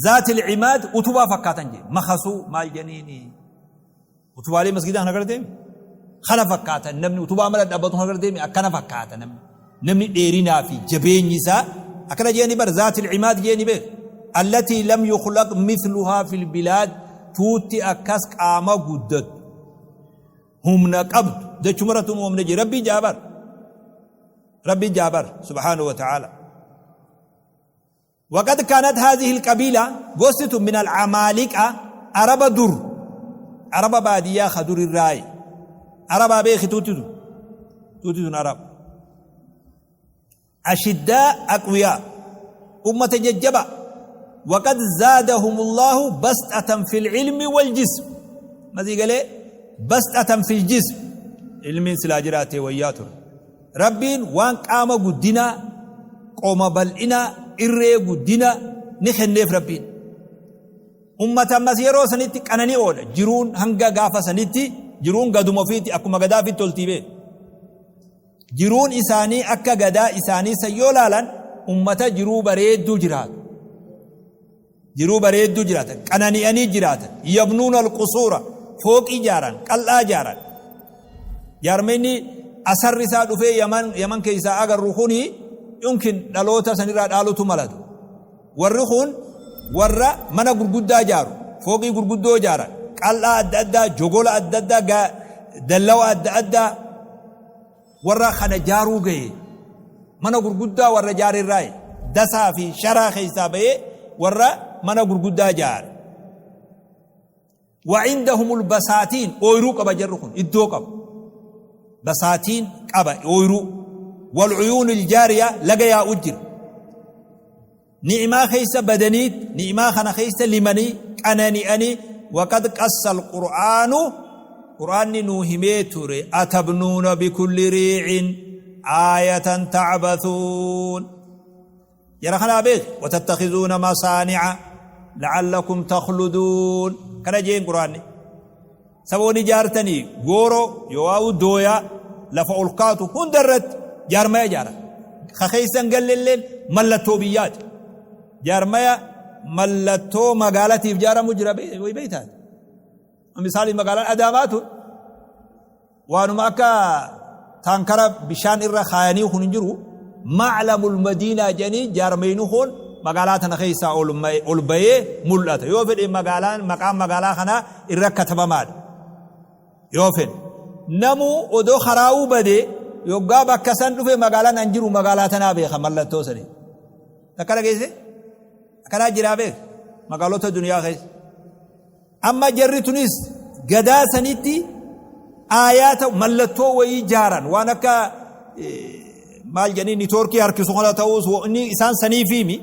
ذات العماد, utubaa fakkaatan jee. Makasuu maal jeniini, utubaalee masgidaa kana gartee kana fakkaatan. Namni utubaa mala dhaabbatu kana gartee akkana fakkaata. Namni dheerinaa fi jabeenyi isaa akkana jeeni bar. ذات العماد jeeni beek. التي لم يخلق مثلها في البلاد. Tuutti akkas qaama guddatu, humna qabdu jechumarratti uumamne jee Rabbii jaabar, Rabbii jaabar سبحانه وتعالى. وقد كانت هذه القبيلة gosti من العمالقة، عرب در، عرب بادية خدر الراي، عرب بيخ. توتي توتي عرب أشداء أقوياء، أمة ججبة. وقد زادهم الله بسطة في العلم والجسم. ما زي قال بسطة في الجسم، علم سلاجراتي وياتر. ربين وان قام قدنا قوم bal'ina irree guddina ni kenneef Rabbiin. Ummata ammas yeroo sanitti qananii oola jiruun. Hanga gaafa sanitti jiruun gaduma ofiitti, akkuma gadaa ofiitti toltii bee. Jiruun isaanii akka gadaa isaanii san yoo laalan, ummata jiruu bareedduu jiraatu, jiruu bareedduu jiraatan, qanani'anii jiraatan. يبنون القصور, fooqii jaaran, qal'aa jaaran. Jaarmeenni asarri isaa dhufee Yaman keessaa agarru kuni yumkin dhaloota sanirraa dhaalutu malatu. Warri kun warra mana gurguddaa jaaru, fooqii gurguddoo jaaran, qal'aa adda addaa, jogola adda addaa, dallawa adda addaa warra kana jaaruu gahe. Mana gurguddaa warra jaarirraa dasaa fi sharaa keessaa bahee warra mana gurguddaa jaare. وعندهم البساتين, ooyruu qaba jarri kun, iddoo qaba, بساتين qaba, ooyruu. والعيون الجارية, laga yaa'u jira. Ni'imaa keessa badaniit, ni'imaa kana keessa limanii qanani'anii. وقد قص القرآن, qur'aanni nuu himee ture. أتبنون بكل ريع آية تعبثون. Jara kanaa beek. وتتخذون مصانع لعلكم تخلدون kana jeen qur'aanni. Saboonni jaartanii gooroo yoo dooyaa lafa ol kaatu hunda irratti jaarmaya jaaran ka keeysan gallelleen mallattoo biyyaati. Jaarmaya mallattoo magaalatiif jaaramu jira beeytaati. Misaali, magaalaan Adaamaa tun waanuma akka taankara bishaan irra kaayanii kun hin jiru. معلم المدينة jedhanii jaarmayni kun magaalaa tana keessaa ol bayee mul'ata. Yoo fedhe magaalaan maqaan magaalaa kanaa irra katabamaadha. Yoo fedhe namuu odoo karaa'uu badee yoggaa bakka san dhufe magaalaan an jiru magaalaa tanaa beeka mallattoo sanii. Akkana geesse, akkanaa jiraa beeka magaalota duniyaa keessa. Amma jarri tunis gadaa sanitti aayaata mallattoo wayii jaaran, waan akka maal jedhanii niitoorkii harkisu kana ta'us, inni isaan saniifiimi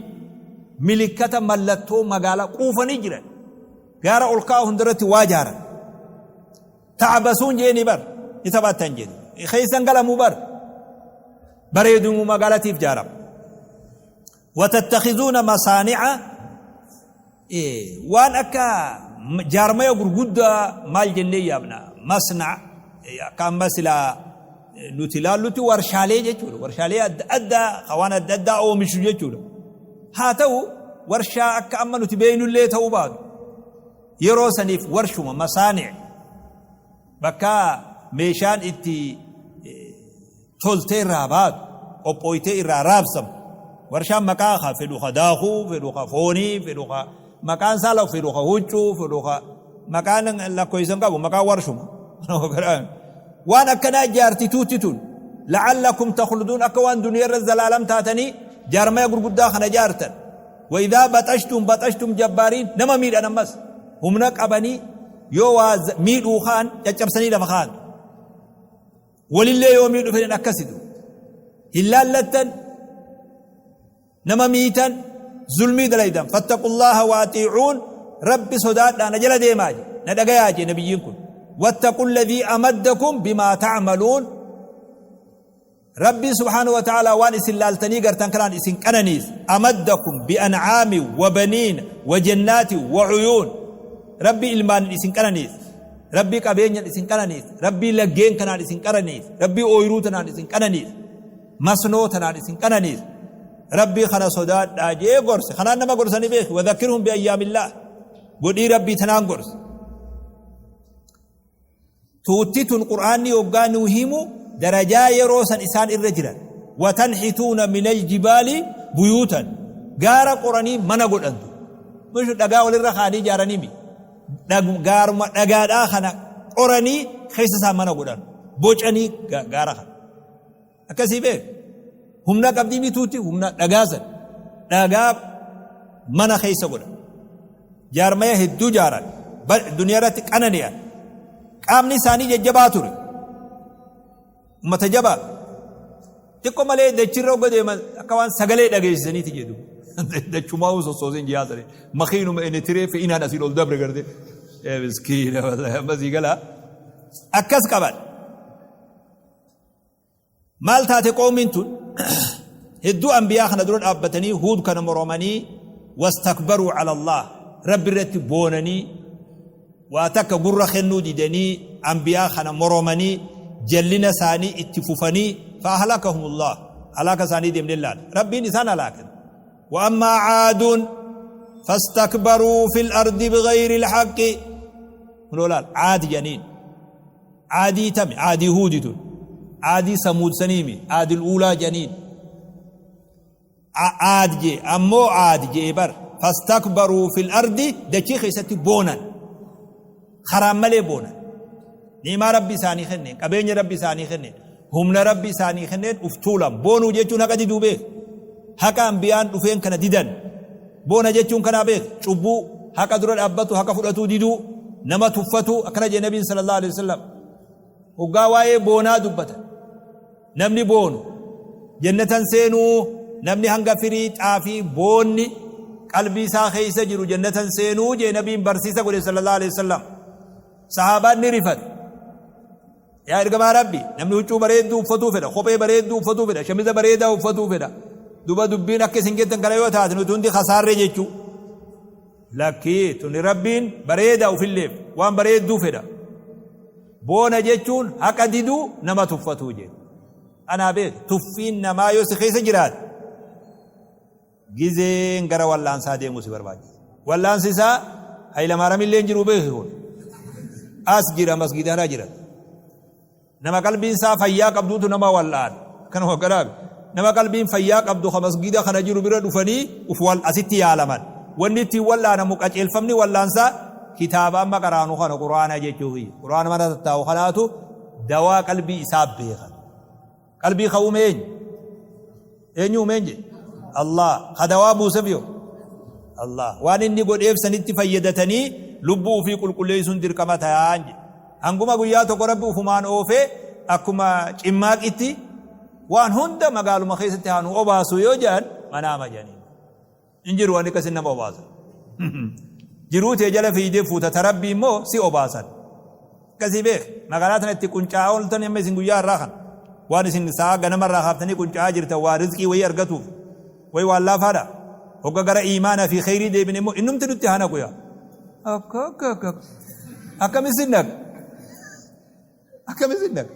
milikkata mallattoo magaalaa quufanii jiran. Gaara ol ka'aa hundarratti waa jaaran. تعبثون jeeni bar. Ni taphattan jedhu. Keessan galamuu bar. Bareedumuu magaalatiif jaarama. Watattakhizuuna masaani'a waan akka jaarmaya gurguddaa maal jennee yaamna masna akka amma silaa nuti ilaallutti warshaalee jechuudha. Warshaalee adda addaa waan adda addaa oomishu jechuudha. Haa ta'u warshaa akka amma nuti beeknullee ta'uu baatu yeroo saniif warshuma masaani' bakka meeshaan itti toltee irraa baatu qophooytee irraa raabsamu warshaan maqaa ka fedhu ka daakuu fedhu ka foonii fedhu ka maqaan isaa lafa fedhu ka huccuu fedhu ka maqaan lakkoofsa hin qabu maqaan warshuma waan akkanaa jaartituutti tun la'allakum takhluduun akka waan duniyaa irra zalaalam taatanii jaarmaya gurguddaa kana jaartan wa'idaa baxashtum baxashtum jabbaariin nama miidhan ammas humna qabanii yoo waa miidhuu kaan caccabsanii lafa kaan walillee yoo miidhu fedhan akkasitu hin laallattan nama miitan zulmii dalaydan fattaqullaaha waaxiicuun rabbi sodaadhaa na jala deemaa je na dhagayaa je nabiyyiin kun wattaqu alladhii amaddakum bimaa ta'maluun rabbii subhaanahu wa ta'aalaa waan isin laaltanii gartan kanaan isin qananiis amaddakum bi'ancaami wa baniin wa jannaati wa cuyuun rabbi ilmaanin isin qananiis rabbi qabeenyan isin qananiis rabbi laggeen kanaan isin qananiis rabbi ooyruu tanaan isin qananiis masnoo tanaan isin qananiis rabbii kana sodaadhaa jee gorse kanaan nama gorsanii beeki wadhakkirhum biayyaamillah godhii rabbii tanaan gorse tuutti tun qur'aanni yoggaa nuu himu darajaa yeroo san isaan irra jiran watanhituuna minal jibaali buyuutan gaara qoranii mana godhantu mishu dhagaa walirra kaanii ijaaranii mi gaaruma dhagaadhaa kana qoranii keessa isaa mana godhan bocanii gaara kana akkasii beek humna qabdii mituutti humna dhagaa san dhagaa mana keessa godhan jaarmaya hedduu jaaran duniyaa irratti qanani'an qaamni isaanii jajjabaa ture ummata jabaa xiqqoo malee dachirra oga deeman akka waan sagalee dhageessisaniiti jedhu dachumaa sossoosin jiyaa sare makiinuma inni tiree fe'inaan asiin ol dabre garte miskiina ammasii galaa akkas qaban Maal taate qoomiin tun hedduu anbiyaa kana dura dhaabbatanii Huud kana moromanii wastakbaruu cala Allah rabbi irratti boonanii waa takka gurra kennuu didanii anbiyaa kana moromanii jallina isaanii itti fufanii fa'ahlakahum Allah halaaka isaanii deemnee laala rabbiin isaan halaakan وأما عاد فاستكبروا في الأرض بغير الحق لولال عاد جنين Aadii tami? Aadii Huudi tun. Aadii Samuud saniimi. Aadil uulaa jedhaniin. Aad jee ammoo aad jee bar. Fastakbaruu fil ardi dachii keessatti boonan. Karaan malee boonan. Ni'imaa Rabbi isaanii kenneen, qabeenya Rabbi isaanii kenneen, humna Rabbi isaanii kenneen uf tuulan. Boonuu jechuun haqa diduu beek. Haqa anbiyaan dhufeen kana didan. Boona jechuun kanaa beek. Cubbuu haqa dura dhaabbatu, haqa fudhatuu diduu, nama tuffatuu akkana jedhe Nabiin sallallahu alaihi wasallam. Hoggaa waa'ee boonaa dubbata. Namni boonu jannatan seenuu namni hanga firii xaafii boonni qalbii isaa keessa jiru jannatan seenuu jee Nabiin barsiisa godhe sallallahu alaihi wasallam. Sahaabaan ni rifate. Yaa ergamaa Rabbi, namni huccuu bareedduu uffatuu fedha, kophee bareedduu uffatuu fedha, shamiza bareedaa uffatuu fedha. Duba dubbiin akka isin jettan kana yoo taate nuti hundi kasaarree jechuu. Lakkii tuni Rabbiin bareedaa ufilleef waan bareedduu fedha. Boona jechuun haqa diduu nama tuffatuu jedhu. Anaa beek tuffiin namaa yoo si keessa jiraate Gizeen gara wal'aansaa deemuu si barbaachisa. Wal'aansi isaa Hayilamaaramiillee hin jiru beeki kun. As jira masgiidaanaa jira. Nama qalbiin isaa fayyaa qabduutu nama wal'aana. Kanuma garaabe. Nama qalbiin fayyaa qabdu ka masgiida kana jiru bira dhufanii uf wal asitti yaalaman. Wanni ittiin wal'aanamu qaceelfamni wal'aansaa kitaaba amma qaraanu kana Qur'aana jechuu kiyya. Qur'aana mana tattaa'u kanaatu dawaa qalbii isaa beekan. Qalbii ka uume eenyu? Eenyu uumeen jedhe? Allah. Ka dawaa buusef yoo? Allah. Waan inni godheef sanitti fayyadatanii lubbuu ufii qulqulleessuun dirqama ta'aan jedhe. Hanguma guyyaa tokko Rabbi ufumaan oofee akkuma cimmaaqitti waan hunda magaaluma keessatti haa nu obaasu yoo jedhan manaama jedhanii. Hin jiru waan akkasin nama obaasan. Jiruu tee jala fiidee fuuta ta Rabbii immoo si obaasan. Akkasii beek magaalaa tana itti quncaa'aa ooltan amma isin guyyaa irraa kana waan isin sa'a ganama irraa kaaftanii quncaa'aa jirtan waa rizqii wayii argatuuf way waan laafaadha. Hogga gara iimaanaa fi kheyrii deebine immoo innumti nutti haa naqu yaa. Akka akka akka akkam isin naqa akkam isin naqa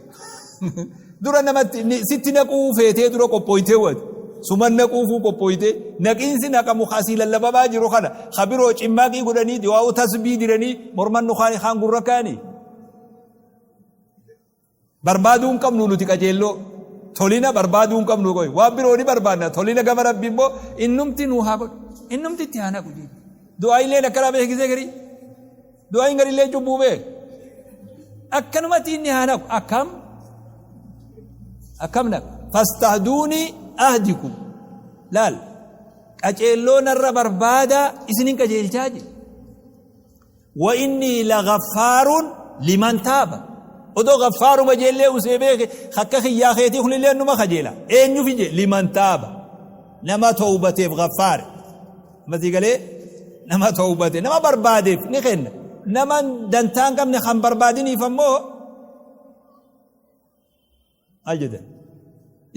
dura namatti sitti naquu feetee dura qophooytee wati suman naquufuu qophooytee naqiinsi naqamu asii lallabamaa jiru kana kabiroo cimmaaqii godhanii diwaa'uu tasbii diranii morman nu kaan gurra kaanii. Barbaaduu hin qabnu nuti qajeelloo. Tolina barbaaduu hin qabnu qoy. Waan biroo ni barbaadna. Tolina gama Rabbi immoo innumti nuu haa godhu. Innumti itti haa naqu jedhu. Du'aayileen akkanaa beeki gisee garii. Du'aayin garillee cubbuu beek. Akkanumatti inni haa naqu. Akkam? Akkam naqa? Fastahduuni ahdikum. Laal. Qaceelloo narra barbaadaa isinin qajeelchaa jedhe. Wa innii lagaffaarun liman taaba. Odoo gaffaaruma jeellee usee beeke akka kiyyaa keetii kunillee numa kajeela. Eenyufi jee liman taaba. Nama towbateef gaffaare. Masii galee nama towbate nama barbaadeef ni kenna. Nama dantaa hin qabne kan barbaadiniif ammoo Maal jettan?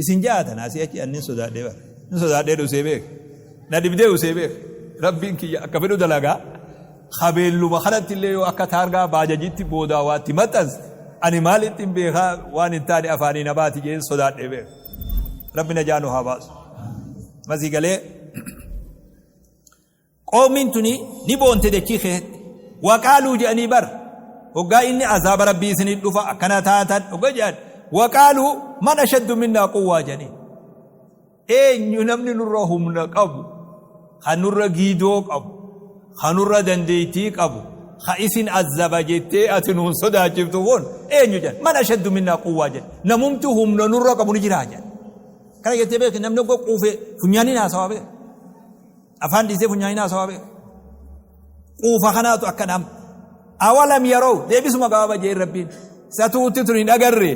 Isin ja'atan asii achi annin sodaadhee bara. Nin sodaadhee dhusee beek. Na dhibdee usee beek. Rabbiin kiyya akka fedhu dalagaa. Kabeelluma kanatti illee yoo akka taargaa baajajitti boodaa waatti maxxanse ani maalitti hin beekaa waan hin taane afaanii na baati jeen sodaadhee beek. Rabbi najaa nu haa baasu. Masii galee Qawmiin tuni ni boonte dachii keessatti. Waqaaluu jedhanii bar hoggaa inni azaaba Rabbii isinit dhufa akkana taatan hoggaa jedhan waqaaluu man ashaddu minnaa quwwaa jedhanii. Eenyu namni nurra humna qabu, kan nurra giidoo qabu, kan nurra dandeettii qabu, ka isin azaba jettee ati nuun sodaachiftu kun eenyu jedhan. Man ashaddu minnaa quwwaa jedhan. Namumti humna nurra qabu ni jiraa jedhan. Kana jettee beeki namni hoggaa quufe funyaaniin haasawaa beeka. Afaan dhiisee funyaaniin haasawaa beeka. Quufa kanaatu akka nama. Awalam yaroo deebisuma gabaaba jeen Rabbiin. Satuutti tun hin agarre.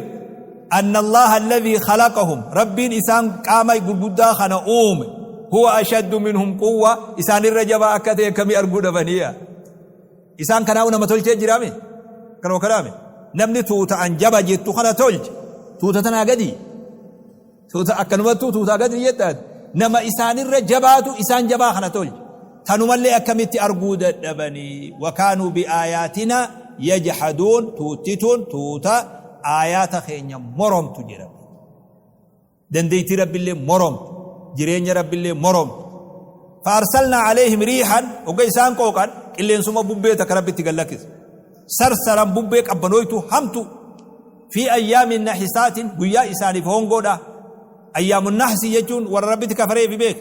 Anna Allaha alladhii khalaqahum Rabbiin isaan qaama gurguddaa kana uume. Huwa ashaddu minhum quwwa isaan irra jabaa akka ta'e akkamii arguu dhabaniya. Isaan kanaa'u nama tolchee jiraame. Kanuma kanaame. Namni tuuta an jaba jettu kana tolche. Tuuta tanaa gadi. Tuuta akkanumattuu tuutaa gadi jettaan nama isaanirra jabaatu isaan jabaa kana tolche. Tanumallee akkamitti arguu dadhabanii wakaanuu bi'aayaatina yajhaduun tuutti tun tuuta aayaata keenya moromtu jedhama. Dandeettii Rabbillee moromtu jireenya Rabbillee moromtu. Faarsalnaa aleehim riihan hogga isaan qooqan qilleensuma bubbee takka Rabbitti gad lakkise. Sarsaran bubbee qabbanooytu hamtu Fii ayyaamin nahisaatin guyyaa isaaniif hoongoodha. Ayyaamu nahsii jechuun warra Rabbitti kafareefi beek.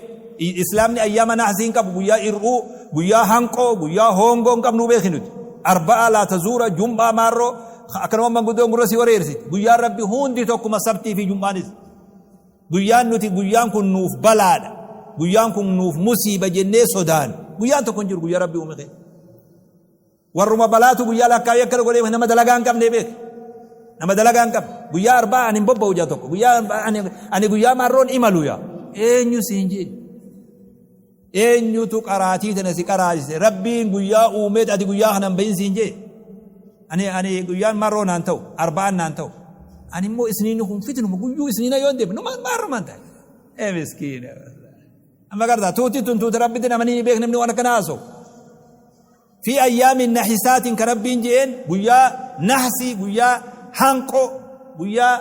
Islaamni ayyaama nahsii hin qabu guyyaa ir'uu, guyyaa hanqoo, guyyaa hoongoo hin qabnuu beeki nuti. Arba'aa laa tazuura, jum'aa maarroo akkanuma manguddoon gurra si wareersiti. Guyyaan Rabbi hundi tokkuma sabtii fi jum'aanis. Guyyaan nuti guyyaan kun nuuf balaadha. Guyyaan kun nuuf musiiba jennee sodaannu. Guyyaan tokko hin jiru guyyaa Rabbi uume keessa. Warruma balaatu guyyaa lakkaa'ee akkana godhee nama dalagaa hin qabne beek. Nama dalagaa hin qabne. Guyyaa arbaa ani hin bobba'u jaa tokko. Guyyaa ani guyyaa maarroon imalu yaa. Eenyu siin jee. Eenyutu qaraatii tana si qaraasise. Rabbiin guyyaa uumeet ati guyyaa kana hin bahin siin jee. Ani guyyaan marroo naan ta'u arba'aan naan ta'u. Ani immoo isniinni kun fitinuma guyyuu isniina yoo hin deemne numa maarrumaan ta'e. Ee miskiina. Amma gartaa tuuti tun tuuta rabbitti namanii hin beekne namni waan akkana haasa'u. Fii ayyaamin nahisaatin ka Rabbiin je'een guyyaa nahsii guyyaa hanqoo guyyaa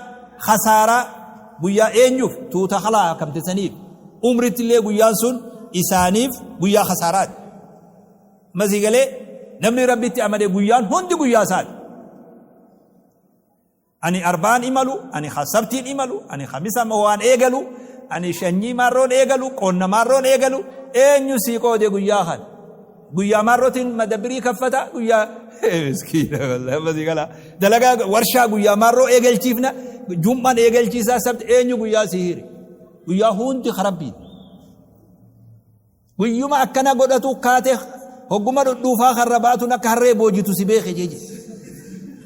khasaaraa guyyaa eenyuuf tuuta halaakamte saniif umrittillee guyyaan sun isaaniif guyyaa khasaaraati. Amma sii galee namni Rabbitti amane guyyaan hundi guyyaa isaati. Ani arba'aan imalu, ani sabtiin imalu, ani khamisa waan eegalu, ani shanyii maarroon eegalu, qonna maarroon eegalu, eenyu sii qoode guyyaa kana? Guyyaa maarrotiin madabbirii kaffata, guyyaa miskiina wallahi amma sii gala. Dalagaa warshaa guyyaa maarroo eegalchiifna, jum'aan eegalchiisaa sabti eenyu guyyaa sii hire? Guyyaa hundi karabbiiti. Guyyuma akkana godhatu kaate hogguma dhudhuufaa karra baatun akka harree boojitu si beeke jeje.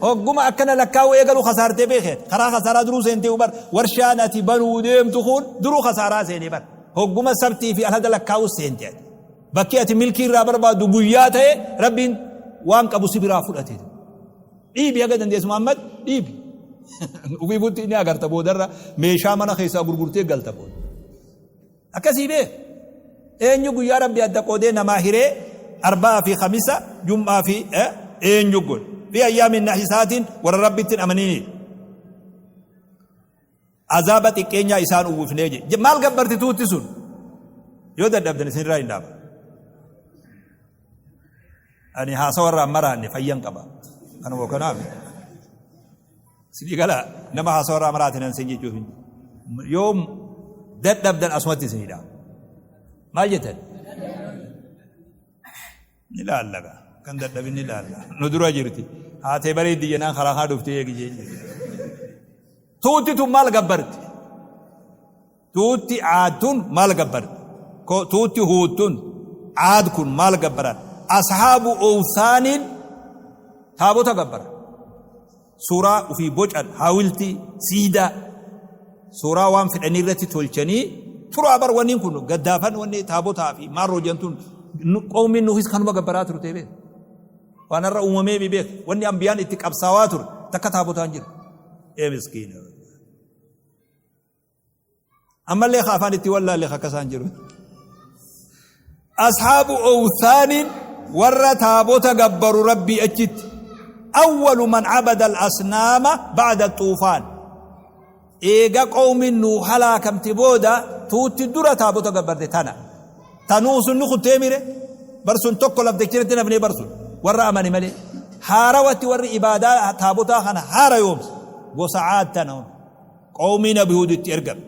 Hogguma akkana lakkaa'uu eegalu kasaartee beeke. Karaa kasaaraa duruu seentee bar warshaan ati banuu deemtu kun duruu kasaaraa seenee bar. Hogguma sabtii fi alhada lakkaa'uu seente ati. Bakki ati milkii irraa barbaaddu guyyaa ta'e Rabbiin waan qabu si biraa fudhate. Dhiibi haga dandeessu Muhammad dhiibi. Ufii butti inni agarta boodarra meeshaa mana keessaa gurgurtee galta booda. Akkasii beek. Eenyu guyyaa Rabbi adda qoodee namaa hiree arba'aa fi khamisa jum'aa fi eenyu godhe. Fi ayyaamin nahisaatiin warra Rabbitti hin amaniniif. Azaaba xiqqeenyaa isaan uwwifnee jedhe. Maal gabbarti tuutti sun? Yoo dadhabdan isinirraa hin dhaaba. Ani haasawa irraa maraanne fayyan qaba. Kanuma kanaaf. Isinii gala nama haasawa irraa maraate nan sin jechuuf hin jiru. Yoo dadhabdan asumatti isinii dhaaba. Maal jettan? Ni laalla gaa. Kan dadhabin ni laalla. Nu dura jirti. Haatee bareeddi jennaan karaa haa dhuftee eegi jeen jirti. Tuutti tun maal gabbarti? Tuutti Aad tun maal gabbarti? Tuutti Huud tun Aad kun maal gabbaran? Ashaabu Owsaaniin taabota gabbaran. Suuraa ufii bocan haawiltii siidaa suuraa waan fedhanii irratti tolchanii turaa bar wanniin kun gaddaafan wanni taabotaa fi maarroo jedhamtuun qawmiin nuuhis kanuma gabbaraa turte beek. Waan har'a uumamee mi beek. Wanni ambiyaan itti qabsaawaa ture takka taabotaan jiru. Ee miskiina. Ammallee ka afaan itti wallaalle akka isaan jiru. Ashaabu owthaaniin warra taabota gabbaru Rabbii achitti. Awwalu man abada al-asnaama ba'da xuufaan. Eega qawmiin nuu halaakamte booda tuutti dura taabota gabbarte tana. Tanuu sun ni kuttee mire. Bar sun tokko lafdachirratti nafnee bar sun warra amane malee. Haarawatti warri ibaadaa taabotaa kana haara yoomse. Gosa Caad tana. Qawmii Nabi Huud itti ergame.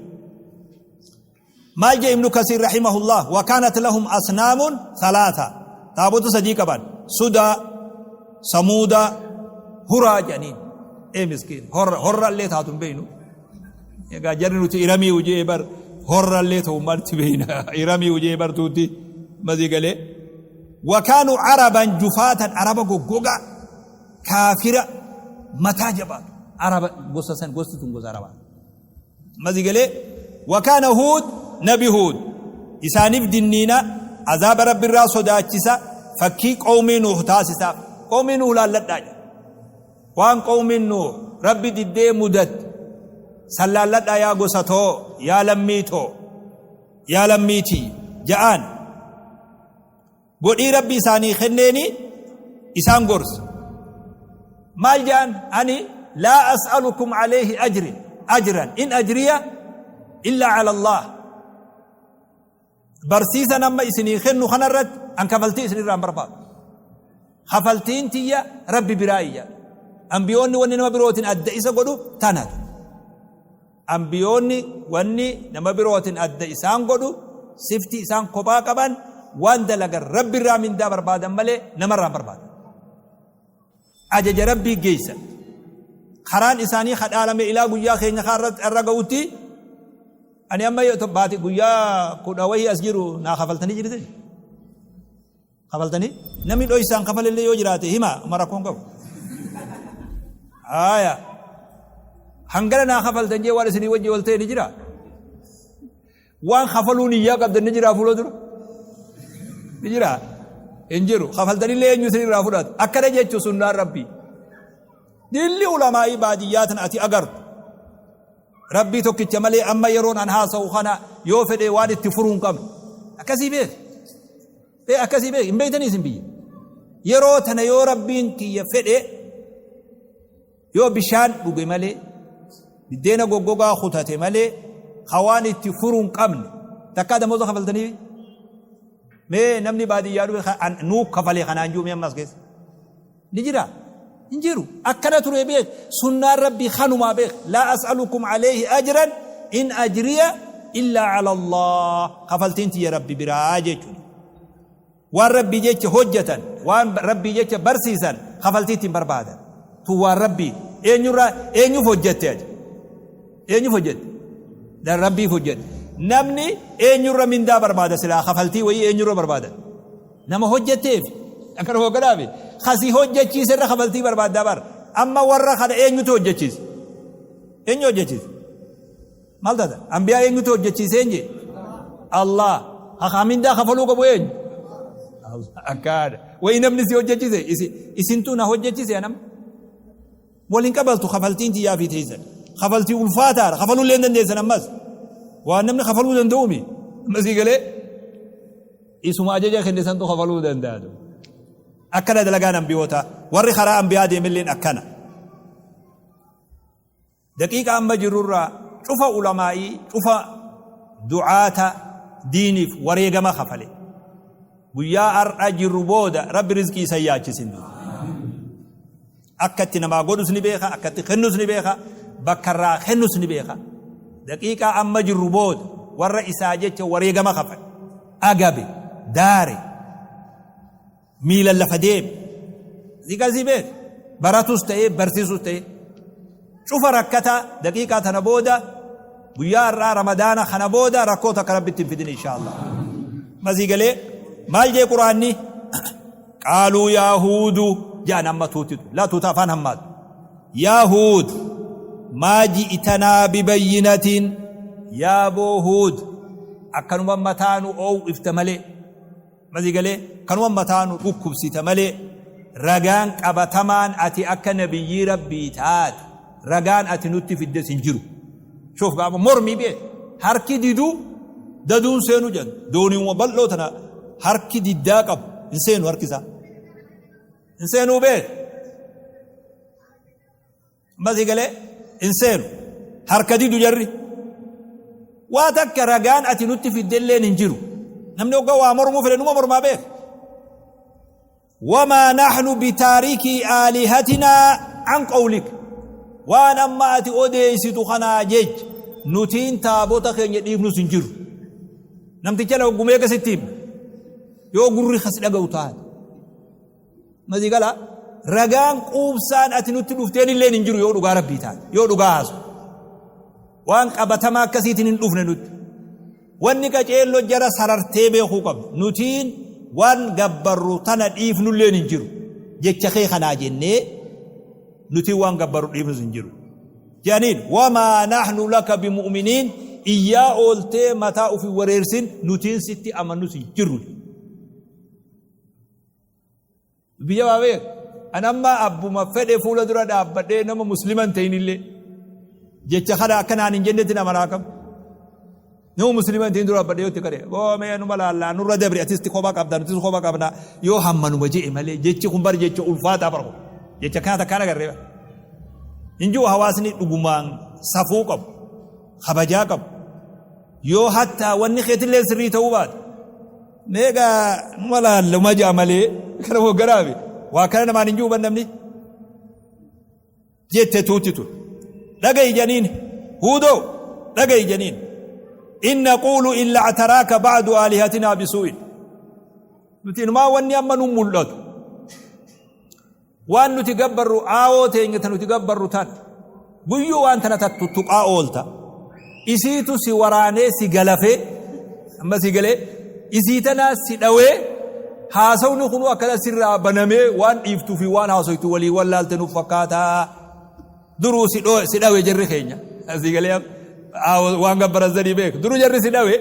Maal jee Ibnu Kasiir rahimahullah wa kaanat lahum asnaamun thalaatha taabota sadii qaban sudaa samuuda huraa jedhaniin ee miskiin horra horra illee taatu hin beeynu egaa jarri nuti iramii hujee bar horra illee ta'u maalti beeyna iramii hujee bartuutti masii galee wa kaanu araban jufaatan araba goggogaa kaafira mataa jabaatu araba gosa san gosti tun gosa arabaa mazi galee wakaana Huud nabi Huud isaaniif dinniina azaaba rabbirraa sodaachisa fakkii qawmii Nuuh taasisaaf qawmii Nuuh laalladhaa jedha waan qawmiin Nuuh rabbi diddee mudatte san laalladhaa yaa gosa too yaa lammii too yaa lammii tiyya ja'aan Godhii Rabbi isaanii kenneeni isaan gorse. Maal ja'an? Ani laa as'alukum alayhi ajrin ajran in ajriya illa ala Allah. Barsiisa nama isinii kennu kanarratti an kafaltii isinirraa hin barbaadu. Kafaltiin tiyya Rabbi biraa iyya. Ambiyoonni wanni nama birootiin adda isa godhu tanatu. Anbiyoonni wanni nama birootin adda isaan godhu sifti isaan kophaa qaban waan dalagan Rabbirraa mindaa barbaadan malee namarraa hin barbaadan. Ajaja Rabbii geessan. Karaan isaanii ka dhaalame ilaa guyyaa keenya irra ga'utti ani amma baati guyyaa kudha wahii as jiru naa kafaltanii jirtan. Kafaltanii? Namni dhoysaan kafalellee yoo jiraate hima uma rakkoon qabu. Haaya. Hangana naa kafaltan jee waan isinii wajji wal ta'e ni jira. Waan kafaluu niyyaa qabdan ni jira fuula dura. Ni jira. Hin jiru. Kafaltanillee eenyu isin irraa fudhata. Akkana jechuun sunnaan Rabbii. Dilli ulamaa'ii baadiyyaa tan ati agartu. Rabbii tokkicha malee amma yeroon an haasa'u kana yoo fedhe waan itti furuu hin qabne. Akkasii beek. Ee akkasii beek hin beeytanii isin biyya. Yeroo tana yoo Rabbiin kiyya fedhe yoo bishaan dhuge malee biddeena goggogaa kutate malee hawaan itti furuu hin qabne takkaa damooza kafaltanii mee namni baadiyyaa dhufe nuu kafalee kanaan jiru mee ammas keessa. Ni jiraa? Hin jiru. Akkana ture beek. Sunnaan Rabbii kanumaa beek. Laa as'alukum alayhi ajran in ajriya illaa ala Allah. Kafaltiin tiyya Rabbi biraa jechuudha. Waan Rabbii jecha hojjetan, waan Rabbii jecha barsiisan kafaltii ittiin barbaadan. Tun waan Rabbii eenyurraa eenyuuf hojjette ati? Eenyuuf hojjette? Dan Rabbiif hojjette. Namni eenyurra mindaa barbaada silaa kafaltii wayii eenyurra barbaada? Nama hojjetteef akkana hogganaafi kasii hojjechiise irra kafaltii barbaaddaa bar. Amma warra kana eenyutu hojjechiise? Eenyu hojjechiise? Maal taata? Ambiyaa eenyutu hojjechiise eenye? Allah. Hakaa mindaa kafaluu qabu eenyu? Allah. Akkaadha. Wayi namni si hojjechiise isintu na hojjechiise anam. Waliin qabaltu kafaltiin tiyyaa fi teessan. Kafaltii ulfaataadha. Kafaluu illee hin dandeessan ammas. Waan namni kafaluu danda'uumi. Ammasii galee isuma ajaja kenne santu kafaluu danda'a. Akkana dalagaan ambiyootaa. Warri karaa ambiyaa deemilleen akkana. Daqiiqa amma jirrurraa cufa ulamaa'ii cufa du'aata diiniif wareegama kafale. Guyyaa har'a jirru booda Rabbi rizqii isa yaachisin. Akka itti namaa godhus ni beeka, akka itti kennus ni beeka, bakka irraa kennus ni beeka. Daqiiqaa amma jirru booda warra isaa jecha wareegama kafale. Agabe, daare, miilan lafa deeme. Ziqasii beek baratus ta'ee barsiisus ta'ee cufa rakkataa daqiiqaa tana booda guyyaa har'aa ramadaana kana booda rakkoo takka rabbitti hin fidin insha Allah. Masii galee maal jee quraanni qaaluu yaa huudu jedhan amma tuutitu laa tuuta afaan hammaatu yaa huud maa ji'tanaa bibayyinatiin yaa boo huud akkanuma mataa nu oowwifta malee Masii galee kanuma mataa nu dhukkubsita malee ragaan qabatamaan ati akka nabiyyii rabbii taate ragaan ati nutti fiddes hin jiru. Shuuf gaama mormii bee harki diduu daduun seenu jedhan dooniiwwan bal'oo tana harki diddaa qabu hin seenu harki isaa. Hin seenuu bee. Masii galee hin seenu. Harka didu jarri. Waa takka ragaan ati nutti fiddelleen hin jiru. Namni hoggaa waa mormuu fedhe numa mormaa beeka. Wamaa nahnu bitaarikii aalihatinaa an qawlik. Waan amma ati odeessitu kanaa jecha nutiin taabota keenya dhiifnus hin jiru. Namticha la hoggumee akkasitti himna. Yoo gurri kas dhaga'u taate. Masii gala ragaan quubsaan ati nutti dhufteen illeen hin jiru yoo dhugaa rabbii taate yoo dhugaa haasu. Waan qabatamaa akkasiitiin hin dhufne nutti. Wanni qaceelloo jara sarartee beekuu qabdu. Nutiin waan gabbarru tana dhiifnulleen hin jiru. Jecha kee kanaa jennee nutiin waan gabbarru dhiifnus hin jiru. Jedhaniin wamaa nahnu laka bimu'miniin iyyaa ooltee mataa ufi wareersin nutiin sitti amannus hin jirru. Dubbii jabaa beek. An amma abbuma fedhe fuula dura dhaabbadhee nama muslima hin ta'in illee jecha kana akka naan hin jennetti nama naa kam. Nama muslima hin ta'in dura dhaabbadhee yoo itti kadhe boo mee numa laallaa nurra dabri atis kophaa qabda nutis kophaa qabna yoo hammanuma je'e malee jechi kun bar jecha ulfaataa bar kun jecha kana takkaan agarree bar. Hin jiru hawaasni dhugumaan safuu qabu kabajaa qabu yoo hattaa wanni keetillee sirrii ta'uu baate Mee egaa numa laalla uma ja'a malee kana hogganaafi waa kana namaan hin jiru namni jette tuutti tun dhaga'i janiin huudoo dhaga'i janiin in naquulu illa actaraaka ba'du aalihatinaa bisuu'in nuti inumaa wanni amma nu mul'atu Waan nuti gabbarru aawoo teenya ta nuti gabbarru tan guyyuu waan tana tuttuqaa oolta. Isiitu si waraanee si galafee amma si galee isii tanaa si dhawee haasawni kunuu akkana sirraa banamee waan dhiiftuu fi waan haasoytu walii wallaalte nuuf fakkaataa. Duruu si dhawe jarri keenya. Si galee waan gabbaran sanii beeku. Duruu jarri si dhawe.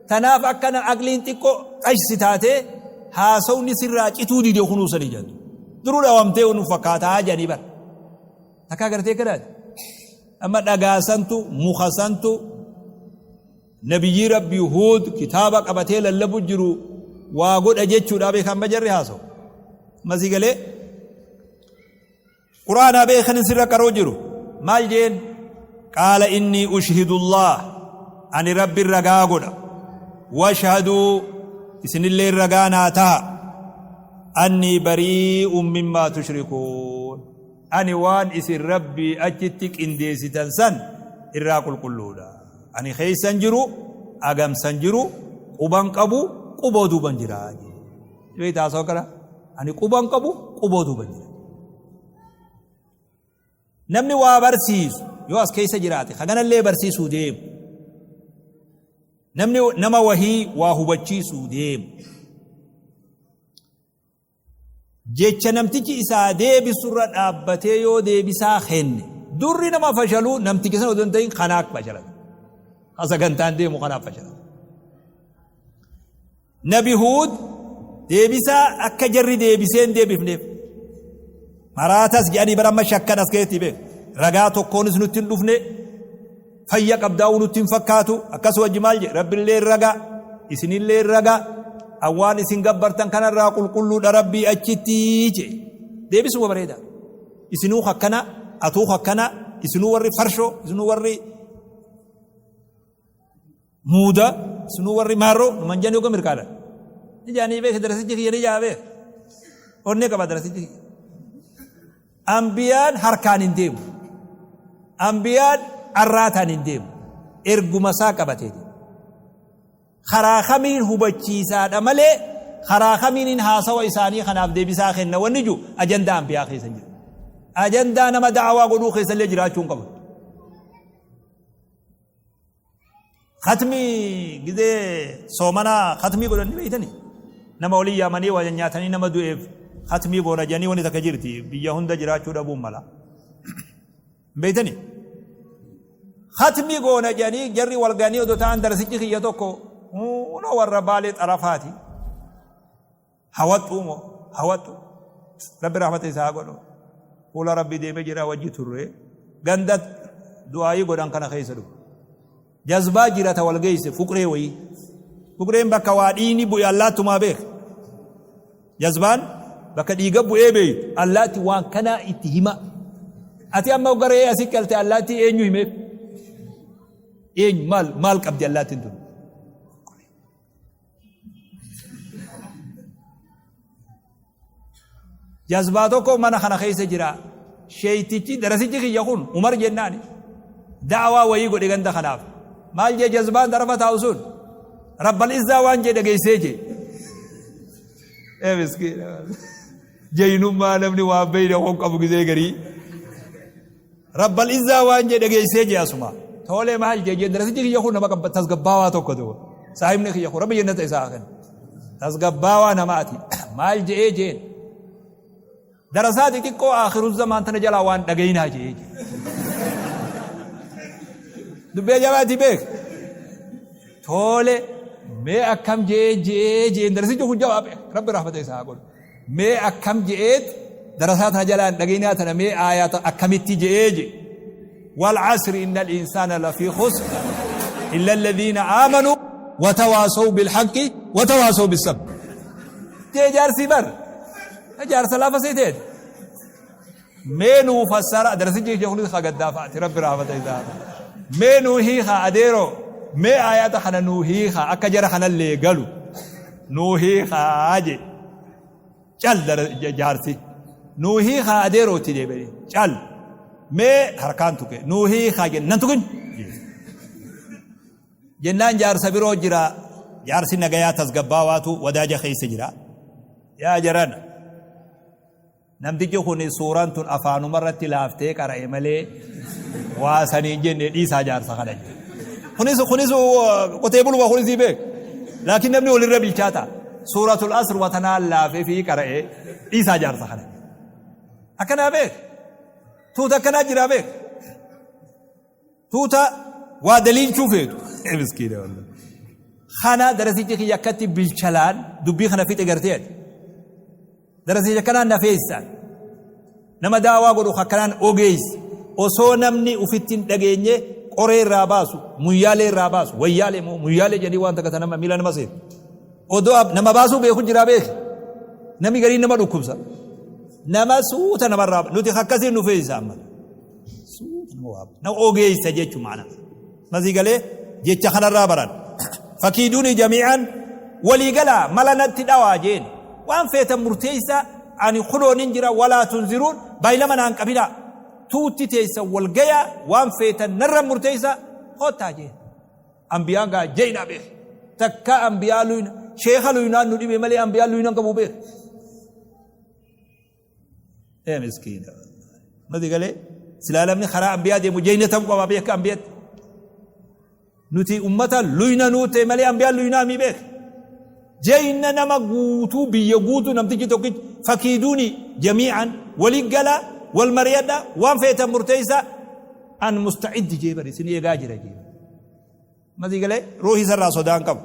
Tanaaf akkana aqliin xiqqoo qashsi taatee haasawni sirraa cituu dide kunuu sanii jedhu. Duruu dhawamtee nu fakkaataa jedhanii bara. Takkaa gartee kanaati. Amma dhagaa santu muka santu nabiyyii rabbii Huud kitaaba qabatee lallabu jiru waa godha jechuudha beekan amma jarri haasawu. Masii galee Qur'aanaa beekan sirra qaroo jiru maal jeen qaala innii ushhidullaah ani rabbi ragaa godha washhaduu isinillee ragaa naa taha annii barii'un mimmaa tushrikuun ani waan isin rabbii achitti qindeessitan san irraa qulqulluudha ani keessan jiru agamsan jiru quban qabu quboo duuban jira beektaa haasawaa kana ani quban qabu quboo duuban jira. Namni waa barsiisu yoo as keessa jiraate haganallee barsiisuu deemu. Namni nama wahii waa hubachiisuu deemu. Jecha namtichi isaa deebisurra dhaabbatee yoo deebisaa kenne durri nama fashaluu namticha sana odoo hin ta'in kanaaf fashalata. Ha sagantaan deemu kanaaf fashalata. Nabi Huud deebisaa akka jarri deebisee hin deebifneef. Maraatas jedhanii bara amma shakkan as keessatti beeku. Ragaa tokkoonis nutti hin dhufne, fayya qabdaa'uu nutti hin fakkaatu. Akkas wajji maal jedhe? Rabbillee ragaa, isinillee ragaa, awwaan isin gabbartan kanarraa qulqulluudha Rabbii achitti jedhe. Deebisuma bareeda. Isinuu akkana, atuu akkana, isinuu warri farshoo, isinuu warri muuda, isinuu warri maarroo, numan jedhanii oga mirkaadha. Ni jaanii beeke darasichi kiyya ni jaa beeke. Onnee qaba darasichi kiyya. Ambiyaan harkaan hin deemu. Ambiyaan arraataan hin deemu. Erguma isaa qabatee deema. Karaa kamiin hubachiisaadha malee karaa kamiin haasawa isaanii kanaaf deebisaa kenna wanni jiru ajandaa ambiyaa keessa hin jiru. Ajandaa nama da'awaa godhuu keessa illee jiraachuu hin qabu. Khatmii gizee soomanaa khatmii godhan ni beeytani. Nama olii yaamanii waa nyaatanii nama du'eef khatmii goona jedhanii wanni takka jirti biyya hunda jiraachuu dhabuun mala. Hin beeytani? Khatmii goona jedhanii jarri wal ga'anii odoo ta'an darasichi kiyya tokko hunoo warra Baalee xarafaati. Hawaxxuu moo hawaxxu Rabbi rahmata isaa haa godhu. Fuula Rabbi deemee jira wajji turre ganda du'aayii godhan kana keessa dhufu. Jazbaa jira ta wal geesse fuqree wayii. Fuqreen bakka waa dhiigni bu'e allaattumaa beeka. Jazbaan bakka dhiiga bu'ee beeytu allaatti waan kanaa itti hima. Ati amma garee asii galte allaattii eenyu himeef? Eenyu maal maal qabdi allaattiin tun? Jazbaa tokko mana kana keessa jira. Sheeytichi darasichi kiyya kun Umar jennaani. Da'awaa wayii godhe ganda kanaaf. Maal jee jazbaan darafa taa'u sun? Rabbal izzaa waan jee dhageessee jee. Ee miskiina. Jaynummaa namni waan beeyne kun qabu gizee garii. Rabbal izzaa waan jee dhageessee jee asuma. Tolee maal jee jee darasichi kiyya kun nama tasgabbaawaa tokko ta'u. Saahibni kiyya kun rabbi jennata isaa haa kennu. Tasgabbaawaa namaati. Maal je'ee jeen. Darasaa xixiqqoo akhiru zamaan tana jalaa waan dhagayinaa je'ee jee. Dubbii ajaa'ibaatii beek. Tole mee akkam je'ee je'ee jeen darasichi kun jawaab rabbi rahmata isaa haa godhu. Mee akkam je'eet darasaa tana jalaa hin dhagayinaa tana mee aayaata akkamitti je'ee je. Wal asri innal insaana lafii khusr illa alladhiina aamanuu watawaasaw bilhaqqi watawaasaw bissabr. Jee jaarsii bar jaarsa lafa seeteet. Mee nuu fassara darasichi kiyya kunis ka gaddaa fa'aati rabbi rahmata isaa. Mee nuu hiikaa adeeroo mee aayaata kana nuu hiikaa akka jara kanallee galu nuu hiikaa je cal jaarsi nuu hiikaa adeeroo itti deebi'e cal mee harkaan tuqe nuu hiikaa jenne nan tuqin jennaan jaarsa biroo jira jaarsi nagayaa tasgabbaawaatu wadaaja keessa jira yaa jarana Namtichi kun suuraan tun afaanuma irratti laaftee qara'e malee waa sanii hin jenne dhiisaa jaarsa kana jedhe. Kunis kunis qotee buluma kunis beek. Laakiin namni walirra bilchaata. Suuratul asr watanaan laafee fi qara'e dhiisaa jaarsa kana. Akkanaa beek. Tuuta akkanaa jiraa beek. Tuuta waa daliilchuu feetu. Miskiina wallah. Kana darasichi kiyya akkatti bilchalaan dubbii kana fixe gartee ati. Darasicha akkanaan na feessaan. Nama daawaa godhu akkanaan ogeessa. Osoo namni ufitti hin dhageenye qoree irraa baasu, muyyaalee irraa baasu, wayyaalee moo muyyaalee jedhanii waan takka nama miila nama seenu. Odoo nama baasuu beeku jiraa beeki. Namni gariin nama dhukkubsa. Nama suuta namarraa nuti akkasiin nu feessisa amma. Suuta nama waa nama ogeessa jechuun maana. Masii galee jecha kanarraa baran. Fakiiduuni jamii'an walii galaa mala natti dhawaa jeen. Waan feetan murteessa ani kunoon hin jira walaa tunziruun baay'ilama naan qabinaa. Tuutti teessa wal gayaa waan feetan narra murteessa kottaa jeen. Ambiyaan gaa jeynaa beek. Takka ambiyaa luyna sheekha luynaan nu dhibe malee ambiyaan luynan qabu beek. Ee miskiina. Mati galee silaa namni karaa ambiyaa deemu jeyna ta'uu qaba beeka ambiyatti. Nuti ummata luyna nuu ta'e malee ambiyaan luynaa mii beeka. Jeyna nama guutuu biyya guutuu namtichi tokkichi fakiiduuni jamii'an walii gala wal mari'adha waan feetan murteessa an musta'iddi jee bari isin eegaa jira jee. Mati galee ruuhii isarraa sodaan qabu.